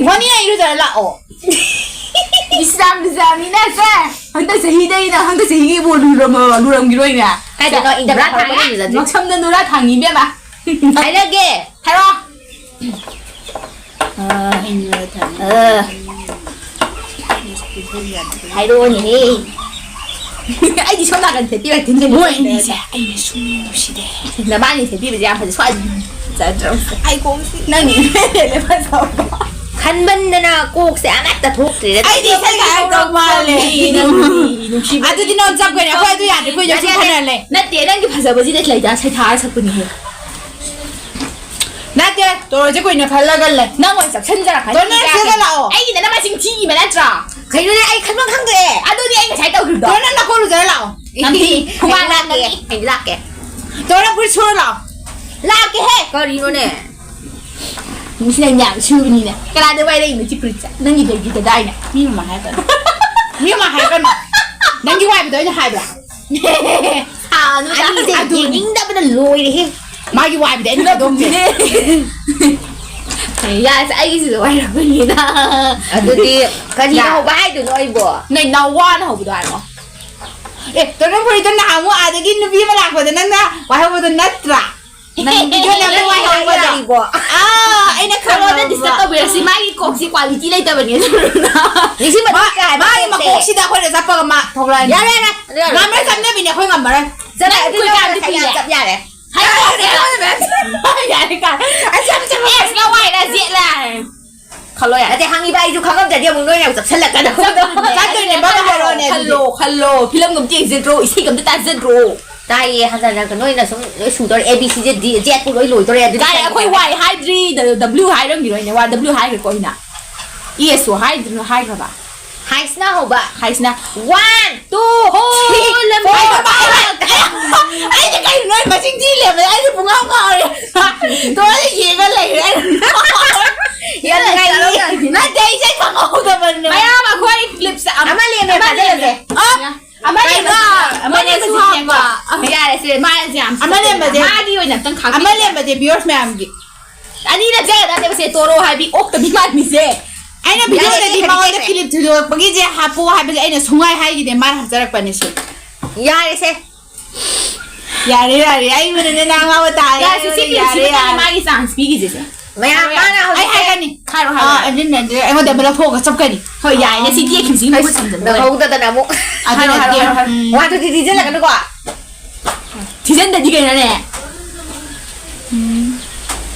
ꯃꯣꯅꯤ, ꯑꯩ ꯏꯔꯨꯖꯔ ꯂꯥꯛꯑꯣ꯫ ꯏꯁꯂꯥꯝ ꯂꯨꯖꯕꯅꯤꯅ ꯁꯦ, ꯍꯟꯗꯛ ꯆꯍꯤꯗꯩꯅ ꯍꯟꯗꯛ ꯆꯍꯤꯒꯤꯕꯨ ꯂꯨꯔꯝꯃ-, ꯂꯨꯔꯝꯈꯤꯔꯣꯏꯅꯦ꯫ ꯀꯥꯏꯗꯅꯣ? ꯏꯟꯗ ꯅꯨꯔꯥ ꯈꯔ ꯊꯥꯡꯉꯤ? ꯍꯧꯒꯠꯂ ꯂꯨꯖꯗ꯭ꯔꯤ꯫ ꯃꯛꯁꯝꯗ ꯅꯨꯔꯥ ꯊꯥꯡꯉꯤ, ꯏꯕꯦꯝꯃ꯫ ꯍꯥꯏꯔꯒꯦ꯫ ꯍꯥꯏꯔꯣ꯫ ꯑ, ꯑ꯫ ꯍꯥꯏꯔꯛꯑꯣꯅꯦꯍꯦ꯫ ꯑꯩꯗꯤ ꯁꯣꯝ ꯅꯥꯀꯟ ꯊꯦꯠꯄꯤꯔꯛꯇꯣꯏꯅꯦ꯫ ꯃꯣꯏ ꯑꯅꯤꯁꯦ ꯑꯩꯅ ꯁꯨꯝ ꯅꯨꯡꯁꯤꯗꯦ꯫ ꯅꯕꯥꯅꯤ ꯊꯦꯠꯄꯤꯕꯁꯦ ꯌꯥꯝ ꯐꯖꯩ꯫ ꯁ꯭ꯋꯥꯏ ꯐꯖꯗ꯭ꯔꯣ? ꯑꯩ ꯀꯣꯛꯁꯤ ꯅꯪꯒꯤ ꯏꯃꯦꯜꯅꯦ ꯐꯖꯕ꯫ ꯈꯟꯃꯟꯗꯅ ꯀꯣꯛꯁꯦ ꯑꯃꯠꯇ ꯊꯣꯛꯇ꯭ꯔꯦꯗ꯫ ꯑꯩꯗꯤ ꯏꯁꯩ ꯉꯥꯏꯔꯛꯇꯧ ꯃꯥꯜꯂꯦ꯫ ꯅꯨꯡꯁꯤꯕ ꯑꯗꯨꯗꯤ ꯅꯪ ꯆꯞꯈ꯭ꯔꯦꯅꯦ꯫ ꯑꯩꯈꯣꯏ ꯑꯗꯨ ꯌꯥꯗ꯭ꯔꯦ꯫ ꯑꯩꯈꯣꯏ ꯌꯥꯝ ꯁꯨꯝ ꯅꯠꯇꯦ, ꯈꯟꯅꯔ ꯂꯩ꯫ ꯅꯠꯇꯦ, ꯅꯪꯒꯤ ꯐꯖꯕꯁꯤꯗ ꯂꯩꯗ ꯁꯩꯊꯥꯔ ꯁꯛꯄꯅꯤꯍꯦ꯫ ꯅꯠꯇꯦ꯫ ꯇꯣꯔꯣꯁꯦ ꯀꯨꯏꯅ ꯈꯜꯂꯒ ꯂꯩ꯫ ꯅꯪ ꯑꯣꯏ ꯆꯞꯁꯤꯟꯖꯔꯛꯀꯅꯤ꯫ ꯇꯣꯔꯣ, ꯅꯪ ꯁꯤꯗ ꯂꯥꯛꯑꯣ꯫ ꯑꯩꯒꯤꯅ ꯅꯃ ꯆꯤꯡ ꯊꯤꯈꯤꯕ ꯅꯠꯇ꯭ꯔꯣ? ꯀꯩꯅꯣꯅꯦ, ꯑꯩ ꯈꯟꯐꯝ ꯈꯪꯗ꯭ꯔꯦ꯫ ꯑꯗꯨꯗꯤ ꯑꯩ ꯉꯁꯥꯏ ꯇꯧꯈꯤꯕꯗꯣ꯫ ꯇꯣꯔꯣ, ꯅꯪ ꯅꯈꯣꯡ ꯂꯨꯖꯔ ꯂꯥꯛꯑꯣ꯫ ꯅꯝꯊꯤ꯫ ꯈꯨꯕꯥꯛ ꯂꯥꯛꯀꯦ꯫ ꯂꯥꯛꯀꯅꯤ꯫ ꯑꯩ ꯂꯥꯛꯀꯦ꯫ ꯇꯣꯔꯣ, ꯅꯪ ꯐꯨꯔꯤꯠ ꯁꯨꯔ ꯂꯥꯛꯑꯣ꯫ ꯂꯥꯛꯀꯦꯍꯦ꯫ ꯀꯔꯤꯅꯣꯅꯦ? ꯃꯤꯁꯤꯅ ꯌꯥꯝ ꯁꯨꯕꯅꯤꯅꯦ꯫ ꯀꯅꯥꯗ ꯋꯥꯏꯔꯛꯏꯅꯣ ꯁꯤ ꯐꯨꯔꯤꯠꯁꯦ? ꯅꯪꯒꯤ ꯂꯩꯈꯤꯗꯗꯥꯏꯅꯦ? ꯃꯤ ꯃꯃꯥꯡ ꯍꯥꯏꯔꯛꯀꯅꯨ꯫ ꯃꯤ ꯃꯃꯥꯡ ꯍꯥꯏꯔꯛꯀꯅꯨ꯫ ꯅꯪꯒꯤ ꯋꯥꯏꯕꯗꯣ ꯑꯩꯅ ꯍꯥꯏꯕ꯭ꯔꯥ? ꯁꯥꯅꯨꯗ꯫ ꯑꯅꯤꯁꯦ ꯑꯗꯨꯅꯤ꯫ ꯌꯦꯡꯅꯤꯡꯗꯕꯅ ꯂꯣꯏꯔꯦꯍꯦ꯫ ꯃꯥꯒꯤ ꯋꯥꯏꯕꯗꯤ ꯑꯩꯅ ꯂꯧꯊꯣꯛꯇꯦ꯫ ꯌꯥꯁꯦ, ꯑꯩꯒꯤꯁꯤꯁꯨ ꯋꯥꯏꯔꯛꯄꯅꯤꯗ꯫ ꯑꯗꯨꯗꯤ ꯀꯔꯤꯅ ꯌꯥ꯫ ꯍꯧꯕ ꯍꯥꯏꯗꯣꯏꯅꯣ ꯑꯩꯕꯣ? ꯅꯣꯏ ꯅꯥꯎꯋꯥꯅ ꯍꯧꯕꯗꯣ ꯍꯥꯏꯔꯣ꯫ ꯑꯦ, ꯇꯣꯔꯣ, ꯅꯪ ꯐꯨꯔꯤꯠꯇꯣ ꯅꯍꯥꯟꯃꯨꯛ ꯑꯥꯗꯒꯤ ꯅꯨꯄꯤ ꯑꯃ ꯂꯥꯛꯄꯗ ꯅꯪꯅ ꯋꯥꯏꯍꯧꯕꯗꯣ ꯅꯠꯇ꯭ꯔꯥ? ꯅꯪ ꯚꯤꯗꯤꯑꯣ ꯅꯝꯕ ꯋꯥꯏꯍꯧꯕꯗꯣ꯫ ꯌꯥꯔꯤꯕꯣ? ꯑꯥ, ꯑꯩꯅ ꯈꯪꯉꯕ꯫ ꯅꯉꯣꯟꯗ ꯗꯤꯁꯇꯔꯕ ꯇꯧꯕꯤꯔꯁꯤ, ꯃꯥꯒꯤ ꯀꯣꯛꯁꯤ ꯀ꯭ꯋꯥꯂꯤꯇꯤ ꯂꯩꯇꯕꯅꯦ꯫ ꯅꯤꯡꯁꯤꯡꯕ ꯃꯥ-, ꯊꯣꯛꯇ꯭ꯔꯦ ꯍꯥꯏꯕ ꯃꯥꯒꯤ ꯀꯣꯛꯁꯦ꯫ ꯃꯀꯣꯛꯁꯤꯗ ꯑꯩꯈꯣꯏꯅ ꯆꯠꯄꯒ ꯃꯥ ꯊꯣꯛꯂꯛꯑꯅꯤ꯫ ꯌꯥꯔꯦ, ꯌꯥꯔꯦ, ꯌꯥꯔꯦ꯫ ꯉꯝꯃꯔꯣꯏ, ꯆꯞꯅꯕꯤꯅꯦ, ꯑꯩꯈꯣꯏ ꯉꯝꯃꯔꯣꯏ꯫ ꯆꯠꯂꯣ, ꯅꯪ ꯑꯗꯨ ꯀꯨꯏ ꯅꯪ ꯀꯥꯟꯗꯤ ꯉꯁꯥꯏ ꯌꯥꯝ ꯄꯤꯔꯦ꯫ ꯆꯞ ꯌꯥꯔꯦ꯫ ꯍꯥꯏꯔꯛꯑꯣꯁꯦ꯫ ꯌꯥꯔꯦ ꯀꯥꯏ꯫ ꯑꯁ, ꯌꯥꯝ ꯆꯠꯂꯣ꯫ ꯑꯦꯁ, ꯂꯋꯥꯏꯗ ꯖꯦꯠ ꯂꯥꯏ꯫ ꯈꯜꯂꯣ ꯌꯥꯔꯦ꯫ ꯅꯠꯇꯦ, ꯍꯪꯉꯤꯕ ꯑꯩꯁꯨ ꯈꯪꯉꯝꯗ꯭ꯔꯗꯤ ꯑꯃꯨꯛ ꯅꯣꯏꯅ ꯑꯃꯨꯛ ꯆꯞꯁꯤꯜꯂꯛꯀꯗꯧꯕꯗꯣ꯫ ꯆꯠꯇꯣꯏꯅꯦ, ꯕꯕꯥ ꯍꯥꯏꯔꯛꯑꯣꯅꯦ ꯑꯗꯨꯗꯤ꯫ ꯈꯜꯂꯣ, ꯈꯜꯂꯣ꯫ ꯐꯤꯂꯝꯒ ꯑꯝꯇ ꯌꯦꯡꯖꯗ꯭ꯔꯣ? ꯏꯁꯩꯒ ꯑꯝꯇ ꯇꯥꯖꯗ꯭ꯔꯣ? ꯇꯥꯏꯌꯦ, ꯍꯟꯖꯟ ꯍꯟꯖꯟ꯫ ꯅꯣꯏꯅ ꯁꯨꯝ ꯂꯣꯏ ꯁꯨꯗꯣꯔꯦ꯫ A B C D, Z ꯄꯨ ꯂꯣꯏ ꯂꯣꯏꯗꯣꯔꯦ꯫ ꯑꯗꯨꯗꯤ ꯀꯥꯏ, ꯑꯩꯈꯣꯏ ꯈꯪꯗꯦ꯫ ꯋꯥꯏ ꯍꯥꯏꯗ꯭ꯔꯤ, ꯗ-, ꯗꯕ꯭ꯂꯤꯎ ꯍꯥꯏꯔꯝꯈꯤꯔꯣꯏꯅꯦ꯫ ꯋꯥ, ꯗꯕ꯭ꯂꯤꯎ ꯍꯥꯏꯈ꯭ꯔꯦꯀꯣ ꯑꯩꯅ꯫ ꯏ ꯑꯦꯁ ꯑꯣ ꯍꯥꯏꯗ꯭ꯔꯤ, ꯍꯥꯏꯈ꯭ꯔꯕ? ꯍꯥꯏꯁꯅ ꯍꯧꯕ꯫ ꯍꯥꯏꯁꯅ꯫ One, two, ꯍꯣ, three, ꯂꯝꯕꯤ꯫ Four, five꯫ ꯑꯩꯗꯤ ꯀꯩꯅꯣ ꯅꯣꯏ ꯃꯁꯤꯡ ꯊꯤ ꯂꯩꯔꯝꯃꯦ꯫ ꯑꯩꯗꯤ ꯄꯨꯡꯉꯥꯎ ꯉꯥꯎꯔꯦ꯫ ꯇꯣ ꯑꯩ ꯌꯦꯡꯉ ꯂꯩꯔꯦ꯫ ꯌꯥꯝ ꯅꯨꯡꯉꯥꯏꯌꯦ꯫ ꯅꯠꯇꯦ, ꯑꯩꯁꯦ ꯈꯪꯍꯧꯗꯕꯅꯦ꯫ ꯃꯌꯥꯝ ꯑꯩꯈꯣꯏ ꯀ꯭ꯂꯤꯞꯁꯦ ꯑꯃ, ꯑꯃ ꯂꯦꯝꯃꯦ, ꯑꯃ ꯐꯥꯖꯤꯜꯂꯁꯦ꯫ ꯂꯦꯝꯃꯦ꯫ ꯑ? ꯑꯃ ꯀꯩꯅꯣ? ꯂꯦꯝꯃꯦ꯫ ꯑꯃ ꯂꯦꯝꯃꯦ ꯑꯃ ꯂꯦꯝꯃꯦ ꯁꯤ ꯁꯤꯁꯦ ꯍꯥꯞꯄꯣ꯫ ꯌꯦꯡꯉꯣ꯫ ꯌꯥꯔꯦ, ꯁꯦ, ꯃꯥꯁꯦ ꯌꯥꯝ ꯑꯃ ꯂꯦꯝꯕꯁꯦ꯫ ꯃꯥꯒꯤ ꯑꯣꯏꯅ ꯑꯝꯇꯪ ꯈꯥꯛꯄꯤꯌꯨ꯫ ꯑꯃ ꯂꯦꯝꯕꯁꯦ viewers ꯃꯌꯥꯝꯒꯤ꯫ ꯑꯅꯤ ꯅꯠꯇꯦ, ꯅꯠꯇꯦ, ꯁꯦ ꯇꯣꯔꯣ ꯍꯥꯏꯕꯤ ꯑꯣꯛꯇꯕꯤ ꯃꯥꯟꯕꯤꯁꯦ꯫ ꯑꯩꯅ ꯌꯥꯔꯦ, ꯚꯤꯗꯤꯑꯣꯗꯗꯤ ꯌꯥꯔꯦ, ꯃꯉꯣꯟꯗ ꯌꯥꯔꯦ꯫ ꯀ꯭ꯂꯤꯞ ꯊꯤꯗꯣꯔꯛꯄꯒꯤꯁꯦ ꯍꯥꯞꯄꯣ ꯍꯥꯏꯕꯁꯦ ꯑꯩꯅ ꯁꯨꯡꯍꯥꯏ ꯍꯥꯏꯈꯤꯗꯦ, ꯃꯥꯅ ꯍꯥꯞꯆꯔꯛꯄꯅꯦ ꯁꯦ꯫ ꯌꯥꯔꯦꯁꯦ꯫ ꯌꯥꯔꯦ, ꯌꯥꯔꯦ, ꯑꯩ ꯃꯅꯅꯦ ꯅꯪ ꯑꯃ ꯇꯥꯔꯦ, ꯌꯥꯔꯦ, ꯁꯤ ꯑꯩꯉꯣꯟꯗ ꯀ꯭ꯂꯤꯞꯁꯤꯃ ꯌꯥꯔꯦ, ꯌꯥꯔꯦ꯫ ꯃꯥꯒꯤ ꯆꯥꯟꯁ ꯄꯤꯈꯤꯁꯦ ꯁꯦ꯫ ꯃꯌꯥꯝ ꯃꯥꯅ ꯑꯩ ꯍꯧꯖꯤꯛꯁꯦ ꯍꯥꯏꯔꯛꯀꯅꯤ꯫ ꯍꯥꯏꯔꯣ, ꯍꯥꯏꯔꯣ꯫ ꯑꯥ, ꯑꯗꯨꯅꯅꯦ ꯑꯩꯉꯣꯟꯗ ꯑꯃ ꯂꯧꯊꯣꯛꯑꯒ ꯆꯞꯀꯅꯤ꯫ ꯍꯣꯏ, ꯌꯥꯏꯅꯦ, ꯁꯤ ꯇꯦꯛꯈꯤꯕꯁꯤꯒꯤ ꯃꯍꯨꯠ ꯁꯝꯖꯟꯕ ꯑꯣꯏꯅ꯫ ꯅꯪꯍꯧꯗꯗꯅ ꯑꯃꯨꯛ꯫ ꯑꯗꯨꯅ ꯍꯥꯏꯔꯣ, ꯍꯥꯏꯔꯣ, ꯇꯦꯛ-, ꯍꯥꯏꯔꯣ, ꯍꯥꯏꯔꯣ꯫ ꯎꯝ꯫ ꯋꯥꯟ, ꯇꯨ, ꯊ꯭ꯔꯤ ꯊꯤꯖꯤꯜꯂꯛꯀꯅꯨꯀꯣ꯫ ꯊꯤꯖꯤꯟꯗꯗꯤ ꯀꯩꯅꯣꯅꯦ? ꯎꯝ꯫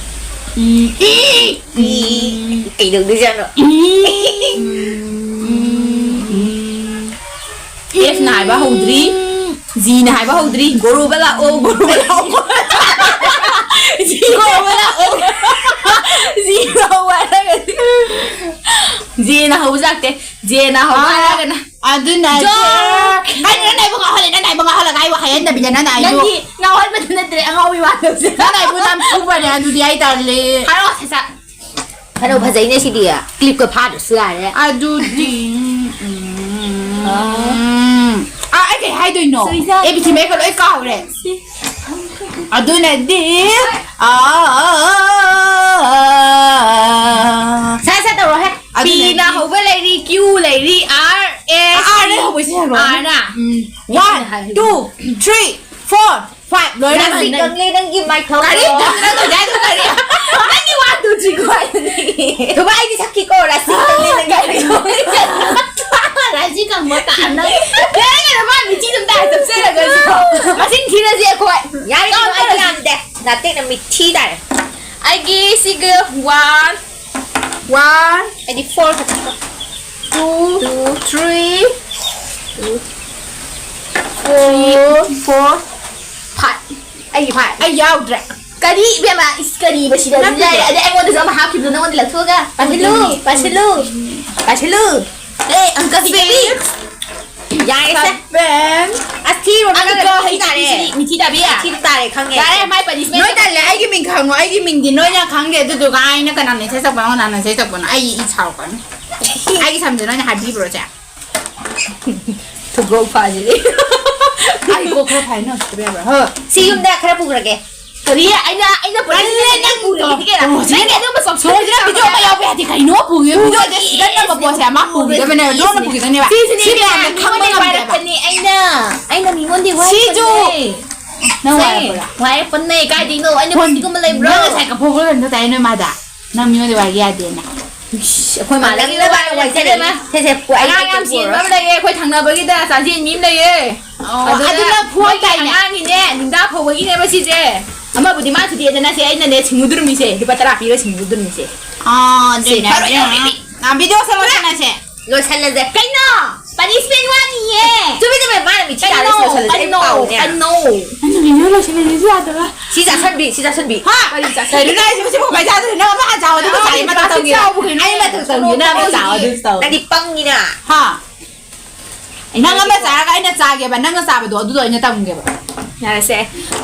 ꯎꯝ꯫ ꯏ! ꯏ! ꯀꯩꯗꯧꯗꯣꯏꯖꯥꯠꯅꯣ? ꯏ! ꯎꯝ꯫ ꯑꯦꯐꯅ ꯍꯥꯏꯕ ꯍꯧꯗ꯭ꯔꯤ, ꯖꯤꯅ ꯍꯥꯏꯕ ꯍꯧꯗ꯭ꯔꯤ, ꯒꯣꯔꯣꯕ ꯂꯥꯛꯑꯣ, ꯒꯣꯔꯣꯕ ꯂꯥꯛꯑꯣ꯫ ꯀꯧꯕ ꯂꯥꯛꯑꯣ꯫ ꯖꯤꯅ ꯍꯧꯕ ꯍꯥꯏꯔꯒꯗꯤ꯫ ꯖꯦꯅ ꯍꯧꯕ ꯂꯥꯛꯇꯦ꯫ ꯖꯦꯅ ꯍꯧꯕ ꯑꯥ꯫ ꯍꯥꯏꯔꯒꯅ ꯑꯗꯨꯅ ꯖꯣ! ꯀꯩꯅꯣ ꯅꯪ ꯑꯩꯕꯨ ꯉꯥꯎꯍꯜꯂꯦ, ꯅꯪ ꯑꯩꯕꯨ ꯉꯥꯎꯍꯜꯂꯒ ꯑꯩꯕꯨ ꯍꯥꯏꯍꯟꯗꯕꯤꯗ ꯅꯪ ꯑꯩꯕꯨ ꯅꯪꯗꯤ ꯉꯥꯎꯍꯟꯕꯗꯨ ꯅꯠꯇ꯭ꯔꯦ, ꯑꯉꯥꯎꯕꯤ ꯋꯥ ꯇꯧꯁꯦ꯫ ꯅꯪ ꯑꯩꯕꯨ ꯅꯝꯊꯨꯕꯅꯦ ꯑꯗꯨꯗꯤ ꯑꯩ ꯇꯜꯂꯦ꯫ ꯍꯥꯏꯔꯛꯑꯣ, ꯁꯠ ꯁꯠ꯫ ꯐꯅꯕꯨ ꯐꯖꯩꯅꯦ ꯁꯤꯗꯤ꯫ ꯀ꯭ꯂꯤꯞꯀ ꯐꯥꯗ꯭ꯔꯁꯨ ꯌꯥꯔꯦ꯫ ꯑꯗꯨꯗꯤ, ꯎꯝ, ꯎꯝ, ꯑꯥ꯫ ꯎꯝ꯫ ꯑꯥ, ꯑꯩ ꯀꯩ ꯍꯥꯏꯗꯣꯏꯅꯣ? ꯁꯨꯏꯖꯥ꯫ ꯑꯦ ꯕꯤ ꯁꯤ ꯃꯌꯦꯛꯀ ꯂꯣꯏ ꯀꯥꯎꯔꯦ꯫ ꯁꯤ꯫ ꯑꯗꯨꯅꯗꯤ, ꯑꯥ, ꯁꯠ ꯁꯠ ꯇꯧꯔꯣꯍꯦ꯫ ꯑꯗꯨꯅꯗꯤ ꯄꯤꯅ ꯍꯧꯕ ꯂꯩꯔꯤ, ꯀ꯭ꯌꯨ ꯂꯩꯔꯤ, ꯑꯥꯔ, ꯑꯦꯁ, ꯑꯥ, ꯑꯥꯔ ꯅ ꯍꯧꯕꯁꯦ ꯍꯥꯏꯔꯣ꯫ ꯑꯥꯔꯅ꯫ ꯎꯝ꯫ One, two, three, four, five꯫ ꯂꯣꯏꯔꯦ꯫ ꯔꯥꯁꯤ ꯀꯪꯂꯦ ꯅꯪꯒꯤ ꯃꯥꯏꯊꯧ꯫ ꯀꯔꯤ? ꯅꯪ ꯇꯧꯗꯦ ꯍꯥꯏꯗꯣ ꯀꯔꯤ? ꯅꯪꯒꯤ one, two, three ꯀꯣ ꯍꯥꯏꯗꯨꯗꯤ꯫ ꯊꯨꯕ ꯑꯩꯗꯤ ꯁꯛꯈꯤꯀꯣ, ꯔꯥꯁꯤ ꯀꯪꯂꯦ ꯅꯪꯒꯤ ꯃꯥꯏꯊꯧ꯫ ꯔꯥꯁꯤ ꯀꯪꯕ ꯇꯥ ꯅꯪ꯫ ꯌꯥꯔꯦ ꯀꯩꯅꯣ, ꯃꯥ ꯃꯤꯆꯤ ꯑꯗꯨꯝ ꯇꯥꯏ, ꯆꯞꯆꯔꯒꯁꯨ꯫ ꯃꯁꯤꯡ ꯊꯤꯔꯁꯤ ꯑꯩꯈꯣꯏ꯫ ꯌꯥꯔꯦ ꯀꯩꯅꯣ, ꯑꯩꯗꯤ ꯌꯥꯝꯗꯦ꯫ ꯅꯥꯇꯦꯛꯅ ꯃꯤꯊꯤ ꯇꯥꯔꯦ꯫ ꯑꯩꯒꯤ ꯁꯤꯒ one, one, ꯑꯩꯗꯤ four ꯈꯛꯇ꯫ Two, two, three, two, four, four, five꯫ ꯑꯩꯒꯤ five꯫ ꯑꯩ ꯌꯥꯎꯗ꯭ꯔꯦ꯫ ꯀꯔꯤ ꯏꯕꯦꯝꯃ? ꯏꯁ, ꯀꯔꯤꯕ ꯁꯤꯗ? ꯅꯠꯇꯦ꯫ ꯂꯩꯔꯦ꯫ ꯑꯗꯩ ꯑꯩꯉꯣꯟꯗꯁꯨ ꯑꯃ ꯍꯥꯞꯈꯤꯕꯗꯣ ꯅꯪꯉꯣꯟꯗ ꯂꯧꯊꯣꯛꯑꯒ꯫ ꯄꯥꯁꯤꯜꯂꯨ, ꯑꯗꯨꯅꯤ꯫ ꯄꯥꯁꯤꯜꯂꯨ, ꯄꯥꯁꯤꯜꯂꯨ꯫ ꯑꯦ, ꯑꯪꯀ ꯁꯤꯒꯗꯤ꯫ Six꯫ ꯌꯥꯔꯦꯁꯦ꯫ Seven꯫ ꯑꯁ, ꯊꯤꯔꯣ, ꯅꯪ ꯑꯪꯀ ꯃꯤꯊꯤ ꯍꯩ ꯇꯥꯔꯦ꯫ ꯁꯤꯗꯤ ꯃꯤꯊꯤ ꯇꯥꯕꯤ꯫ ꯊꯤꯕ ꯇꯥꯔꯦ, ꯈꯪꯉꯦ꯫ ꯌꯥꯔꯦ, ꯃꯥꯏ punishment꯫ ꯅꯣꯏ ꯇꯜꯂꯦ, ꯑꯩꯒꯤ ꯃꯤꯡ ꯈꯪꯉꯣ, ꯑꯩꯒꯤ ꯃꯤꯡꯗꯤ ꯅꯣꯏꯅ ꯈꯪꯗꯦ, ꯑꯗꯨꯗꯨꯒ ꯑꯩꯅ ꯀꯅꯥꯅ ꯏꯁꯩ ꯁꯛꯄꯅꯣ, ꯀꯅꯥꯅ ꯏꯁꯩ ꯁꯛꯄꯅꯣ, ꯑꯩ ꯏ ꯁꯥꯎꯔꯛꯀꯅꯤ꯫ ꯑꯩꯒꯤ ꯁꯝꯁꯦ ꯅꯣꯏꯅ ꯍꯥꯏꯕꯤꯕ꯭ꯔꯣ, ꯆꯦ? ꯊꯨꯒ꯭ꯔꯣꯛ ꯐꯥꯁꯤꯗꯤ꯫ ꯑꯩ ꯀꯣꯛ ꯈꯔ ꯐꯥꯏ, ꯅꯪ ꯁꯤꯠꯇꯕ ꯌꯥꯕ꯭ꯔꯥ? ꯍꯣꯏ꯫ ꯁꯤ ꯌꯨꯝꯗ ꯈꯔ ꯄꯨꯈ꯭ꯔꯒꯦ꯫ ꯀꯔꯤ? ꯑꯩꯅ, ꯑꯩꯅ ꯄꯨꯔꯛꯏꯁꯦ ꯇꯜꯂꯦ, ꯅꯪ ꯅꯪ ꯄꯨꯔꯛꯏꯁꯦ ꯀꯩꯅꯣ? ꯇꯧꯔꯣ, ꯅꯪꯒꯤ ꯑꯗꯨꯝꯕ ꯆꯥꯎꯊꯣꯛꯑꯁꯤꯔ? ꯁꯣꯏꯗꯅ video ꯑꯃ ꯌꯥꯎꯕ ꯌꯥꯗꯦ, ꯀꯩꯅꯣ? ꯄꯨꯒꯦ, video ꯁꯦ ꯁꯤꯗ ꯅꯝꯕ ꯄꯣꯠꯁꯦ ꯃꯥ ꯄꯨꯈꯤꯗꯕꯅꯦ, ꯂꯣꯟꯅ ꯄꯨꯈꯤꯗꯕꯅꯦꯕ꯫ ꯁꯤꯁꯤꯅꯦ, ꯁꯤ ꯃꯌꯥꯝꯅ ꯃꯤꯉꯣꯟꯗꯩ ꯈꯪꯕ ꯉꯝꯗꯦꯕ꯫ ꯋꯥꯏꯔꯛꯄꯅꯦ ꯑꯩꯅ꯫ ꯑꯩꯅ ꯃꯤꯉꯣꯟꯗꯩ ꯁꯤꯁꯨ ꯋꯥꯏꯔꯛꯄꯅꯦ꯫ ꯅꯪ ꯁꯦ, ꯋꯥꯏꯔꯛꯄ꯭ꯔꯥ? ꯋꯥꯏꯔꯛꯄꯅꯦ, ꯀꯥꯏꯗꯩꯅꯣ? ꯑꯩꯅ ꯐꯣꯟ, ꯁꯤꯒꯨꯝꯕ ꯂꯩꯕ꯭ꯔꯣ? ꯅꯪ ꯉꯁꯥꯏ ꯀꯞꯐꯧꯕ ꯀꯩꯅꯣ ꯇꯥꯏ ꯅꯣꯏ ꯃꯥꯗ꯫ ꯅꯪ ꯃꯤꯉꯣꯟꯗ ꯋꯥꯏꯒꯦ ꯌꯥꯗꯦꯅ꯫ ꯏꯁ, ꯑꯩꯈꯣꯏ ꯃꯥ ꯂꯪꯅꯕ ꯂꯪꯅꯕ ꯋꯥꯏꯖꯔꯦ꯫ ꯂꯪꯅꯕ꯫ ꯁꯦ, ꯁꯦ, ꯄꯨ-, ꯑꯩ ꯑꯉꯥꯡ ꯌꯥꯝ ꯀꯩꯝ ꯆꯦꯟꯕ ꯄꯨꯔꯔꯣꯏ꯫ ꯑꯃ ꯂꯩꯌꯦ, ꯑꯩꯈꯣꯏ ꯊꯪꯅꯕꯒꯤꯗ ꯆꯥꯖꯦꯟ ꯃꯤ ꯑꯃ ꯂꯩꯌꯦ꯫ ꯑꯣ, ꯑꯗꯨꯅ ꯑꯗꯨꯅ ꯐꯣꯟ ꯃꯣꯏꯒꯤ ꯇꯥꯏꯅꯦ꯫ ꯑꯉꯥꯡꯒꯤꯅꯦ, ꯅꯤꯡꯗꯥ ꯐꯧꯕꯒꯤꯅꯦꯕ ꯁꯤꯁꯦ꯫ ꯑꯃꯕꯨꯗꯤ ꯃꯥ ꯁꯨꯇꯤ ꯑꯗꯨꯅ ꯁꯦ ꯑꯩꯅꯅꯦ ꯁꯤꯡꯉꯨꯗꯨꯔꯨꯝꯃꯤꯁꯦ, ꯂꯨꯄꯥ ꯇꯔꯥ ꯄꯤꯔ ꯁꯤꯡꯉꯨꯗꯨꯔꯨꯝꯃꯤꯁꯦ꯫ ꯑꯥ, ꯁꯦ, ꯑꯗꯨꯅꯦ, ꯐꯔꯣꯏ, ꯑꯗꯨꯅꯦ꯫ ꯐꯔꯣꯏ, ꯐꯔꯣꯏ꯫ ꯑꯥ, video ꯁꯦ ꯂꯣꯏꯁꯜꯂꯁꯦ꯫ ꯂꯣꯏꯁꯜꯂꯁꯦ꯫ ꯀꯩꯅꯣ? ꯑꯅꯤ ꯁ꯭ꯄꯦꯟ ꯋꯥꯅꯤꯌꯦ꯫ ꯆꯨꯝꯃꯤ, ꯆꯨꯝꯃꯤ, ꯃꯥꯅ ꯃꯤꯊꯤ ꯇꯥꯔꯦ ꯂꯣꯏꯁꯜꯂꯁꯦ꯫ ꯑꯩ ꯀꯩꯅꯣ, ꯄꯥꯎꯅꯦ꯫ ꯀꯩꯅꯣ꯫ ꯑꯩꯅ ꯚꯤꯗꯤꯑꯣ ꯂꯣꯏꯁꯤꯜꯂꯁꯤꯁꯨ ꯌꯥꯗꯕ꯫ ꯁꯤ ꯆꯥꯁꯟꯕꯤ, ꯁꯤ ꯆꯥꯁꯟꯕꯤ꯫ ꯍꯥ? ꯀꯔꯤ ꯆꯥꯁꯟꯕꯤ? ꯀꯩꯅꯣ ꯅꯪ ꯑꯩꯁꯤꯕꯨ ꯁꯤꯕꯨ ꯀꯃꯥꯏ ꯆꯥꯗꯣꯏꯅꯣ? ꯅꯪ ꯑꯃ ꯍꯥꯟ ꯆꯥꯎ, ꯑꯗꯨꯒ ꯆꯥꯏ, ꯑꯃ ꯆꯥꯎ ꯇꯧꯒꯦ꯫ ꯑꯩ ꯑꯃ ꯇꯧ ꯇꯧꯒꯦ, ꯅꯪ ꯑꯃ ꯆꯥꯎ, ꯑꯗꯨ ꯇꯧ꯫ ꯅꯪꯗꯤ ꯄꯪꯉꯤꯅ꯫ ꯍꯥ? ꯅꯪ ꯑꯃ ꯆꯥꯔꯒ ꯑꯩꯅ ꯆꯥꯒꯦꯕ, ꯅꯪꯅ ꯆꯥꯕꯗꯣ ꯑꯗꯨꯗꯣ ꯑꯩꯅ ꯇꯝꯒꯦꯕ꯫ ꯌꯥꯔꯦꯁꯦ꯫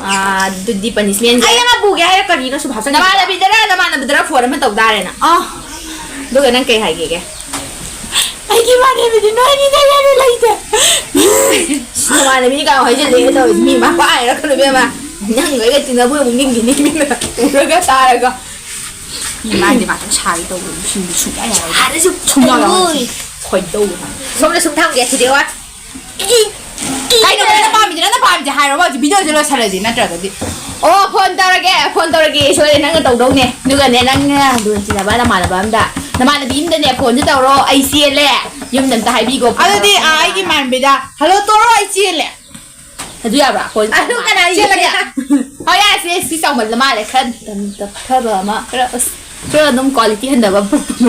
ꯑꯥ, ꯑꯗꯨꯗꯤ ꯄꯅꯤꯁꯃꯦꯟꯁꯦ꯫ ꯑꯩ ꯑꯃ ꯄꯨꯒꯦ ꯍꯥꯏꯔ ꯀꯔꯤꯅꯣ ꯁꯨꯝ ꯍꯥꯞꯆꯟꯕꯤꯕ? ꯅꯃꯥꯟꯅꯕꯤꯗꯔ, ꯅꯃꯥꯟꯅꯕꯗꯔ ꯐꯣꯟ ꯑꯃ ꯇꯧ ꯇꯥꯔꯦꯅ꯫ ꯑꯥ꯫ ꯑꯗꯨꯒ ꯅꯪ ꯀꯩ ꯍꯥꯏꯒꯦꯒꯦ? ꯑꯩꯒꯤ ꯏꯃꯥꯟꯅꯕꯤꯗꯤ ꯅꯣꯏꯅꯤꯗ ꯍꯦꯟꯅ ꯂꯩꯇꯦ꯫ ꯅꯃꯥꯟꯅꯕꯤꯅꯤ ꯀꯥꯏ ꯍꯥꯏꯖꯤꯜꯂꯦ ꯇꯧꯔꯤꯁꯤ꯫ ꯃꯤ ꯃꯄꯥ ꯍꯥꯏꯔꯛꯀꯅꯨ ꯏꯕꯦꯝꯃ꯫ ꯅꯪꯒ ꯑꯩꯒ ꯇꯤꯟꯅꯕ ꯑꯃꯨꯛ ꯅꯤꯡꯈꯤꯅꯤ ꯃꯤꯅ ꯎꯔꯒ ꯇꯥꯔꯒ꯫ ꯃꯤ ꯃꯥꯏꯗꯤ ꯉꯥꯛꯇꯪ ꯁꯥꯒꯦ ꯇꯧꯕ ꯁꯤꯡꯗꯤ ꯁꯨꯡꯌꯥ ꯌꯥꯔꯣꯏ꯫ ꯁꯥꯔꯁꯨ ꯁꯨꯡꯌꯥ ꯌꯥꯔꯣꯏ꯫ ꯇꯧꯔꯣꯏ꯫ ꯈꯣꯏꯗꯧ꯫ ꯁꯣꯝꯗ ꯁꯨꯝ ꯊꯝꯒꯦ ꯁꯤꯗꯤ ꯍꯣꯏ꯫ ꯀꯩꯅꯣ ꯅꯪꯅ ꯄꯥꯝꯃꯤꯗꯤ, ꯅꯪꯅ ꯄꯥꯝꯃꯤꯗꯤ ꯍꯥꯏꯔꯣꯕ, ꯍꯧꯖꯤꯛ ꯚꯤꯗꯤꯑꯣꯁꯦ ꯂꯣꯏꯁꯜꯂꯁꯤ ꯅꯠꯇ꯭ꯔꯒꯗꯤ꯫ ꯑꯣ, ꯐꯣꯟ ꯇꯧꯔꯒꯦ, ꯐꯣꯟ ꯇꯧꯔꯒꯦ, ꯁꯣꯏꯔꯦ, ꯅꯪꯅ ꯇꯧꯗꯧꯅꯦ꯫ ꯑꯗꯨꯒꯅꯦ, ꯅꯪꯅ ꯂꯨꯅ ꯇꯤꯟꯅꯕ ꯅꯃꯥꯟꯅꯕ ꯑꯝꯗ, ꯅꯃꯥꯟꯅꯕꯤ ꯑꯝꯗꯅꯦ ꯐꯣꯟꯁꯦ ꯇꯧꯔꯣ, "ꯑꯩ ꯆꯦꯜꯂꯦ, ꯌꯨꯝꯗ ꯑꯝꯇ ꯍꯥꯏꯕꯤꯒꯣ", ꯐꯣꯟ ꯑꯗꯨꯗꯤ, ꯇꯧꯔꯣ꯫ ꯑꯥ, ꯑꯩꯒꯤ ꯏꯃꯥꯟꯅꯕꯤꯗ, "ꯍꯜꯂꯣ, ꯇꯣꯔꯣ, ꯑꯩ ꯆꯦꯜꯂꯦ"꯫ ꯑꯗꯨ ꯌꯥꯕ꯭ꯔꯥ? ꯐꯣꯟ ꯑꯗꯨ ꯀꯅꯥ ꯆꯦꯜꯂꯒꯦ? ꯌꯦꯡꯒꯦ? ꯍꯣꯏ, ꯌꯥꯔꯦ, ꯁꯤ, ꯁꯤ ꯆꯥꯎꯃꯜꯂ ꯃꯥꯜꯂꯦ, ꯈꯔ ꯇꯞ-, ꯇꯞꯊꯕ ꯑꯃ, ꯈꯔ, ꯑꯁ, ꯈꯔ ꯑꯗꯨꯝ ꯀ꯭ꯋꯥꯂꯤꯇꯤ ꯍꯟꯊꯕ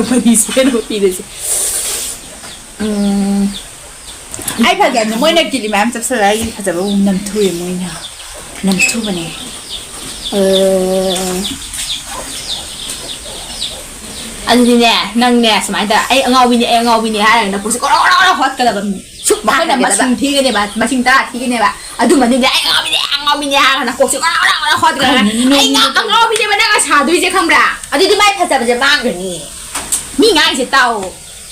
ꯄꯅꯤꯁꯃꯦꯟ ꯑꯃ ꯄꯤꯔꯁꯦ꯫ ꯎꯝ꯫ ꯑꯩ ꯐꯖꯕꯅꯦ, ꯃꯣꯏꯅ ꯀꯤꯂꯤ ꯃꯌꯥꯝ ꯆꯞꯁꯜꯂꯒ ꯑꯩꯒꯤ ꯐꯖꯕ ꯑꯃꯨꯛ ꯅꯝꯊꯨꯔꯦ ꯃꯣꯏꯅ꯫ ꯅꯝꯊꯨꯕꯅꯦ꯫ ꯑ, ꯑꯗꯨꯗꯤꯅꯦ, ꯅꯪꯅꯦ, ꯁꯨꯃꯥꯏꯅ ꯇꯧꯔ, "ꯑꯩ ꯑꯉꯥꯎꯕꯤꯅꯦ, ꯑꯩ ꯑꯉꯥꯎꯕꯤꯅꯦ" ꯍꯥꯏꯔꯒ ꯅꯀꯣꯛꯁꯦ ꯀꯣꯔꯣ ꯀꯣꯔꯣ ꯀꯣꯔꯣ ꯍꯣꯠꯀꯗꯕ ꯃꯤ꯫ ꯁꯨꯛ ꯃꯈꯣꯏꯅ ꯍꯥꯠꯍꯟꯒꯗꯕ꯫ ꯃꯁꯤꯡ ꯊꯤꯒꯅꯦꯕ, ꯃꯁꯤꯡ ꯇꯔꯥ ꯊꯤꯒꯅꯦꯕ꯫ ꯑꯗꯨ ꯃꯅꯨꯡꯗ "ꯑꯩ ꯑꯉꯥꯎꯕꯤꯅꯦ, ꯑꯩ ꯑꯉꯥꯎꯕꯤꯅꯦ" ꯍꯥꯏꯔꯒ ꯅꯀꯣꯛꯁꯦ ꯀꯣꯔꯣ ꯀꯣꯔꯣ ꯀꯣꯔꯣ ꯍꯣꯠꯀꯗꯕ꯫ ꯀꯩꯅꯣꯅꯦ, "ꯑꯩ ꯉꯥ-, ꯅꯣꯏꯅꯤꯅꯦ ꯀꯩꯅꯣ꯫ ꯑꯉꯥꯎꯕꯤꯅꯦꯕ ꯅꯪꯅ ꯁꯥꯗꯣꯏꯁꯦ", ꯈꯪꯕ꯭ꯔꯥ? ꯑꯗꯨꯗꯤ ꯃꯥꯏ ꯐꯖꯕꯁꯦ ꯃꯥꯡꯈ꯭ꯔꯅꯤ꯫ ꯃꯤ ꯉꯥꯡꯉꯤꯁꯦ ꯇꯥꯎ꯫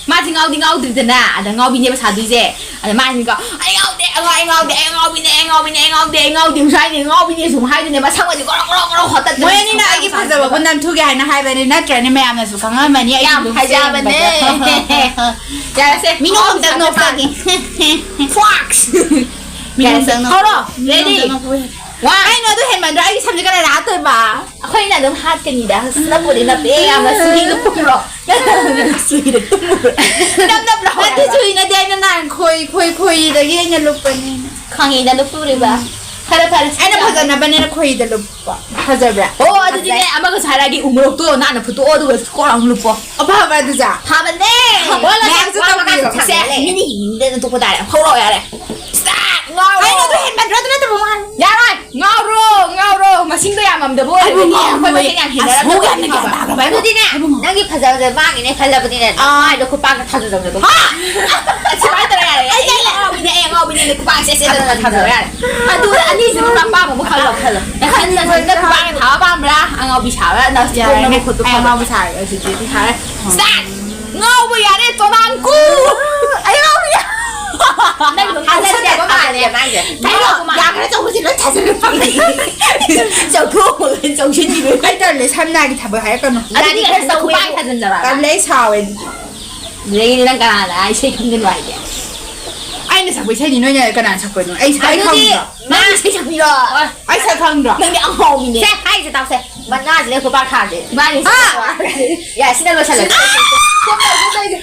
ꯃꯥꯗꯤ ꯉꯥꯎꯗꯤ ꯉꯥꯎꯗ꯭ꯔꯤꯗꯅ, ꯑꯗ ꯉꯥꯎꯕꯤꯅꯦꯕ ꯁꯥꯗꯣꯏꯁꯦ꯫ ꯑꯗ ꯃꯥꯅꯤꯀꯣ, "ꯑꯩ ꯉꯥꯎꯗꯦ, ꯑꯩ ꯉꯥꯎ-, ꯑꯩ ꯉꯥꯎꯗꯦ, ꯑꯩ ꯉꯥꯎꯕꯤꯅꯦ, ꯑꯩ ꯉꯥꯎꯕꯤꯅꯦ, ꯑꯩ ꯉꯥꯎꯗꯦ, ꯑꯩ ꯉꯥꯎꯗꯦ", ꯑꯃꯨꯛꯁꯨ ꯍꯥꯏꯅꯤ, "ꯉꯥꯎꯕꯤꯅꯦ" ꯑꯃꯨꯛꯁꯨ ꯍꯥꯏꯗꯣꯏꯅꯦ, ꯃꯁꯝꯒꯁꯦ ꯒꯣꯔꯣ ꯒꯣꯔꯣ ꯒꯣꯔꯣ ꯍꯣꯠꯇꯠꯇꯅ ꯃꯣꯏ ꯑꯅꯤꯅ ꯁꯨꯃꯥꯏꯅ ꯑꯩꯒꯤ ꯁꯥꯗꯣꯏꯕ꯫ ꯐꯖꯕꯕꯨ ꯅꯝꯊꯨꯒꯦ ꯍꯥꯏꯅ ꯍꯥꯏꯕꯅꯤ, ꯅꯠꯇ꯭ꯔꯅꯦ ꯃꯌꯥꯝꯅꯁꯨ ꯈꯪꯉꯝꯃꯅꯤ ꯑꯩꯒꯤ ꯌꯥꯝ ꯂꯨꯛꯁꯦ ꯐꯖꯕꯅꯦ꯫ ꯌꯦꯡꯕꯗ꯫ ꯌꯥꯔꯦꯁꯦ, ꯃꯤꯅ ꯃꯤꯅꯣꯛ ꯑꯝꯇ ꯁꯥꯕ ꯅꯣꯛꯆꯒꯦ꯫ ꯄꯥꯝꯃꯤ꯫ ꯐ꯭ꯋꯥꯛꯁ! ꯃꯤꯅꯣꯛ ꯌꯥꯔꯦꯁꯦ, ꯑꯝꯇ ꯅꯣꯛ-, ꯍꯧꯔꯣ, ꯃꯤꯅꯣꯛ ready? ꯑꯝꯇ ꯅꯣꯛꯄ ꯌꯥꯏ꯫ ꯋꯥ! ꯀꯩꯅꯣ ꯑꯗꯨ ꯍꯦꯟꯃꯟꯗ꯭ꯔꯣ? ꯑꯩꯒꯤ ꯁꯝꯁꯦ ꯀꯅꯥꯅ ꯍꯥꯠꯇꯣꯏꯕ? ꯑꯩꯈꯣꯏꯅ ꯑꯗꯨꯝ ꯍꯥꯠꯀꯅꯤꯗ꯫ ꯑꯁ, ꯅꯞꯄꯨꯗꯤ ꯅꯞꯄꯦ, ꯌꯥꯝꯅ ꯁꯨꯏꯗ ꯇꯨꯝꯃꯨꯔꯣ꯫ ꯁꯨꯏꯗ ꯇꯨꯝꯃꯨꯔꯣ꯫ ꯅꯞ ꯅꯞ ꯂꯥꯎ ꯅꯠꯇꯦ, ꯍꯥꯏꯕ꯫ ꯁꯨꯏ ꯅꯠꯇꯦ, ꯑꯩꯅ ꯅꯍꯥꯟ ꯈꯣꯏ, ꯈꯣꯏ, ꯈꯣꯏꯗꯒꯤ ꯑꯩꯅ ꯂꯨꯞꯄꯅꯤ꯫ ꯈꯪꯉꯤꯗ, ꯂꯨꯞꯄꯨꯔꯤꯕ꯫ ꯐꯔꯦ, ꯐꯔꯦ, ꯑꯩꯅ ꯁꯨꯏ ꯐꯖꯅꯕꯅꯦꯅ ꯈꯣꯏꯗ ꯂꯨꯞꯄ꯫ ꯐꯖꯕ꯭ꯔꯥ? ꯑꯣ, ꯑꯗꯨꯗꯤꯅꯦ, ꯐꯖꯩ꯫ ꯑꯃꯒꯁꯨ ꯍꯥꯏꯔꯛꯑꯒꯦ, ꯎꯃꯣꯔꯣꯛꯇꯣ ꯅꯥꯟꯅ ꯐꯨꯠꯇꯣꯛꯑꯣ, ꯑꯗꯨꯒ ꯀꯣꯛ ꯂꯥꯎꯅ ꯂꯨꯞꯄꯣ꯫ ꯑꯐꯕ ꯑꯗꯨꯖꯥ? ꯐꯕꯅꯦ꯫ ꯃꯌꯥꯝꯁꯨ ꯃꯌꯥꯝꯁꯨ ꯇꯧꯕꯤꯌꯣ꯫ ꯁꯦ, ꯃꯤꯅ ꯌꯦꯡꯅꯤꯡꯗꯅ꯫ ꯇꯣꯛꯄ ꯇꯥꯔꯦ꯫ ꯍꯧꯔꯛꯑꯣ ꯌꯥꯔꯦ꯫ ꯁ꯭ꯇꯥꯔꯠ! ꯉꯥꯎꯔꯣ! ꯑꯩꯅ ꯑꯗꯨ ꯍꯦꯟꯃꯟꯗ꯭ꯔꯣ? ꯑꯗꯨ ꯅꯠꯇꯕ ꯃꯥꯜꯂꯦ꯫ ꯌꯥꯔꯣꯏ! ꯉꯥꯎꯔꯣ! ꯉꯥꯎꯔꯣ! ꯃꯁꯤꯡꯗꯣ ꯌꯥꯝꯃꯝꯗꯕ ꯑꯣꯏꯔꯗꯤ ꯑꯗꯨꯅꯦ, ꯑꯩꯈꯣꯏ ꯃꯣꯏ ꯃꯁꯦꯟ ꯌꯥꯝ ꯑꯁ, ꯍꯦꯟꯅꯔꯝꯗꯕ ꯃꯣꯏ ꯌꯥꯝꯅ ꯒ꯭ꯌꯥꯟ ꯑꯣꯏꯔꯗꯤ ꯇꯥꯈ꯭ꯔꯕ ꯍꯥꯏꯕ꯫ ꯑꯗꯨꯗꯤꯅꯦ, ꯅꯪꯒꯤ ꯐꯖꯕꯗ ꯃꯥꯡꯉꯤꯅꯦ ꯈꯜꯂꯕꯅꯤꯅꯦ, ꯑꯥ꯫ ꯃꯥꯏꯗꯣ ꯈꯨꯄꯥꯛꯅ ꯊꯥꯖꯖꯧꯅꯦ ꯑꯗꯨꯝ꯫ ꯍꯥ! ꯁꯨꯃꯥꯏꯅ ꯇꯧꯔ ꯌꯥꯔꯦ꯫ ꯑꯩ ꯑꯩ ꯑꯉꯥꯎꯕꯤꯅꯦ, ꯑꯩ ꯑꯉꯥꯎꯕꯤꯅꯦ, ꯈꯨꯄꯥꯛꯁꯦ ꯁꯦꯠꯂꯒ ꯊꯥꯖꯔꯣ ꯌꯥꯔꯦ꯫ ꯑꯗꯨ ꯑꯅꯤꯁꯤꯕꯨ ꯄꯥꯝꯕ ꯈꯜꯂꯣ꯫ ꯈꯜꯂꯣ꯫ ꯅꯊꯟ ꯅꯊꯟꯗ ꯈꯨꯄꯥꯛꯅ ꯊꯥꯕ ꯄꯥꯝꯕ꯭ꯔꯥ? ꯑꯉꯥꯎꯕꯤ ꯁꯥꯕ? ꯅꯪ ꯌꯥꯔꯦꯅꯦ, ꯈꯣꯠꯄ ꯑꯩ ꯄꯥꯝꯕ꯭ꯔꯥ? ꯑꯉꯥꯎꯕꯤ ꯁꯥꯔꯒꯦ ꯑꯗꯨꯗꯤ꯫ ꯁꯥꯔꯦ꯫ ꯁ꯭ꯇꯥꯔꯠ! ꯉꯥꯎꯕ ꯌꯥꯔꯦ, ꯆꯣꯅꯥꯡꯀꯨ! ꯑꯩ ꯉꯥꯎꯕ ꯌꯥ-, ꯅꯪ ꯊꯥꯖꯗꯦꯕ ꯃꯥꯜꯂꯦ꯫ ꯊꯥꯖꯗꯦꯕ ꯃꯥꯜꯂꯦ꯫ ꯀꯩꯅꯣ? ꯌꯥꯝ ꯀꯩꯅꯣ ꯇꯧꯕꯁꯦ ꯂꯣꯏ ꯊꯥꯖꯜꯂꯨ꯫ ꯆꯥꯎꯊꯣꯛꯑꯒ ꯆꯥꯎꯁꯤꯟꯈꯤꯕ꯫ ꯑꯩ ꯇꯜꯂꯦ, ꯁꯝꯅꯥꯒꯤ ꯊꯕꯛ ꯍꯥꯏꯔꯛꯀꯅꯨ꯫ ꯑꯗꯨꯗꯤ ꯈꯔ ꯈꯨꯄꯥꯛ ꯇꯧꯋꯦ꯫ ꯊꯥꯖꯤꯟꯖꯔꯛꯑꯕ? ꯇꯜꯂꯦ, ꯑꯩ ꯁꯥꯎꯋꯦ ꯑꯗꯨꯗꯤ꯫ ꯑꯗꯩꯗꯤ ꯅꯪ ꯀꯅꯥꯅ ꯏꯁꯩ ꯈꯪꯒꯅꯨ ꯍꯥꯏꯒꯦ? ꯑꯩꯅ ꯁꯛꯄ ꯏꯁꯩꯗꯤ ꯅꯣꯏꯅ ꯀꯅꯥꯅ ꯁꯛꯄꯅꯣ? ꯑꯩ, ꯑꯩ ꯑꯗꯨꯗꯤ ꯈꯪꯗ꯭ꯔꯣ? ꯃꯥ ꯏꯁꯩ ꯁꯛꯄꯤꯔꯣ꯫ ꯑꯩ ꯁꯛ ꯈꯪꯗ꯭ꯔꯣ? ꯅꯪꯗꯤ ꯑꯉꯥꯎꯕꯤꯅꯦ꯫ ꯁꯦ, ꯍꯥꯏꯔꯤꯁꯦ ꯇꯥꯎꯁꯦ꯫ ꯃꯅꯥꯁꯤꯗ ꯈꯨꯄꯥꯛ ꯊꯥꯁꯦ꯫ ꯏꯕꯥꯅꯤ ꯍꯥ! ꯌꯥ, ꯁꯤꯅ ꯂꯣꯏꯁꯜꯂꯁꯦ꯫ ꯁꯣꯝ ꯇꯧꯁꯦ, ꯁꯣꯝ ꯇꯧꯁꯦ꯫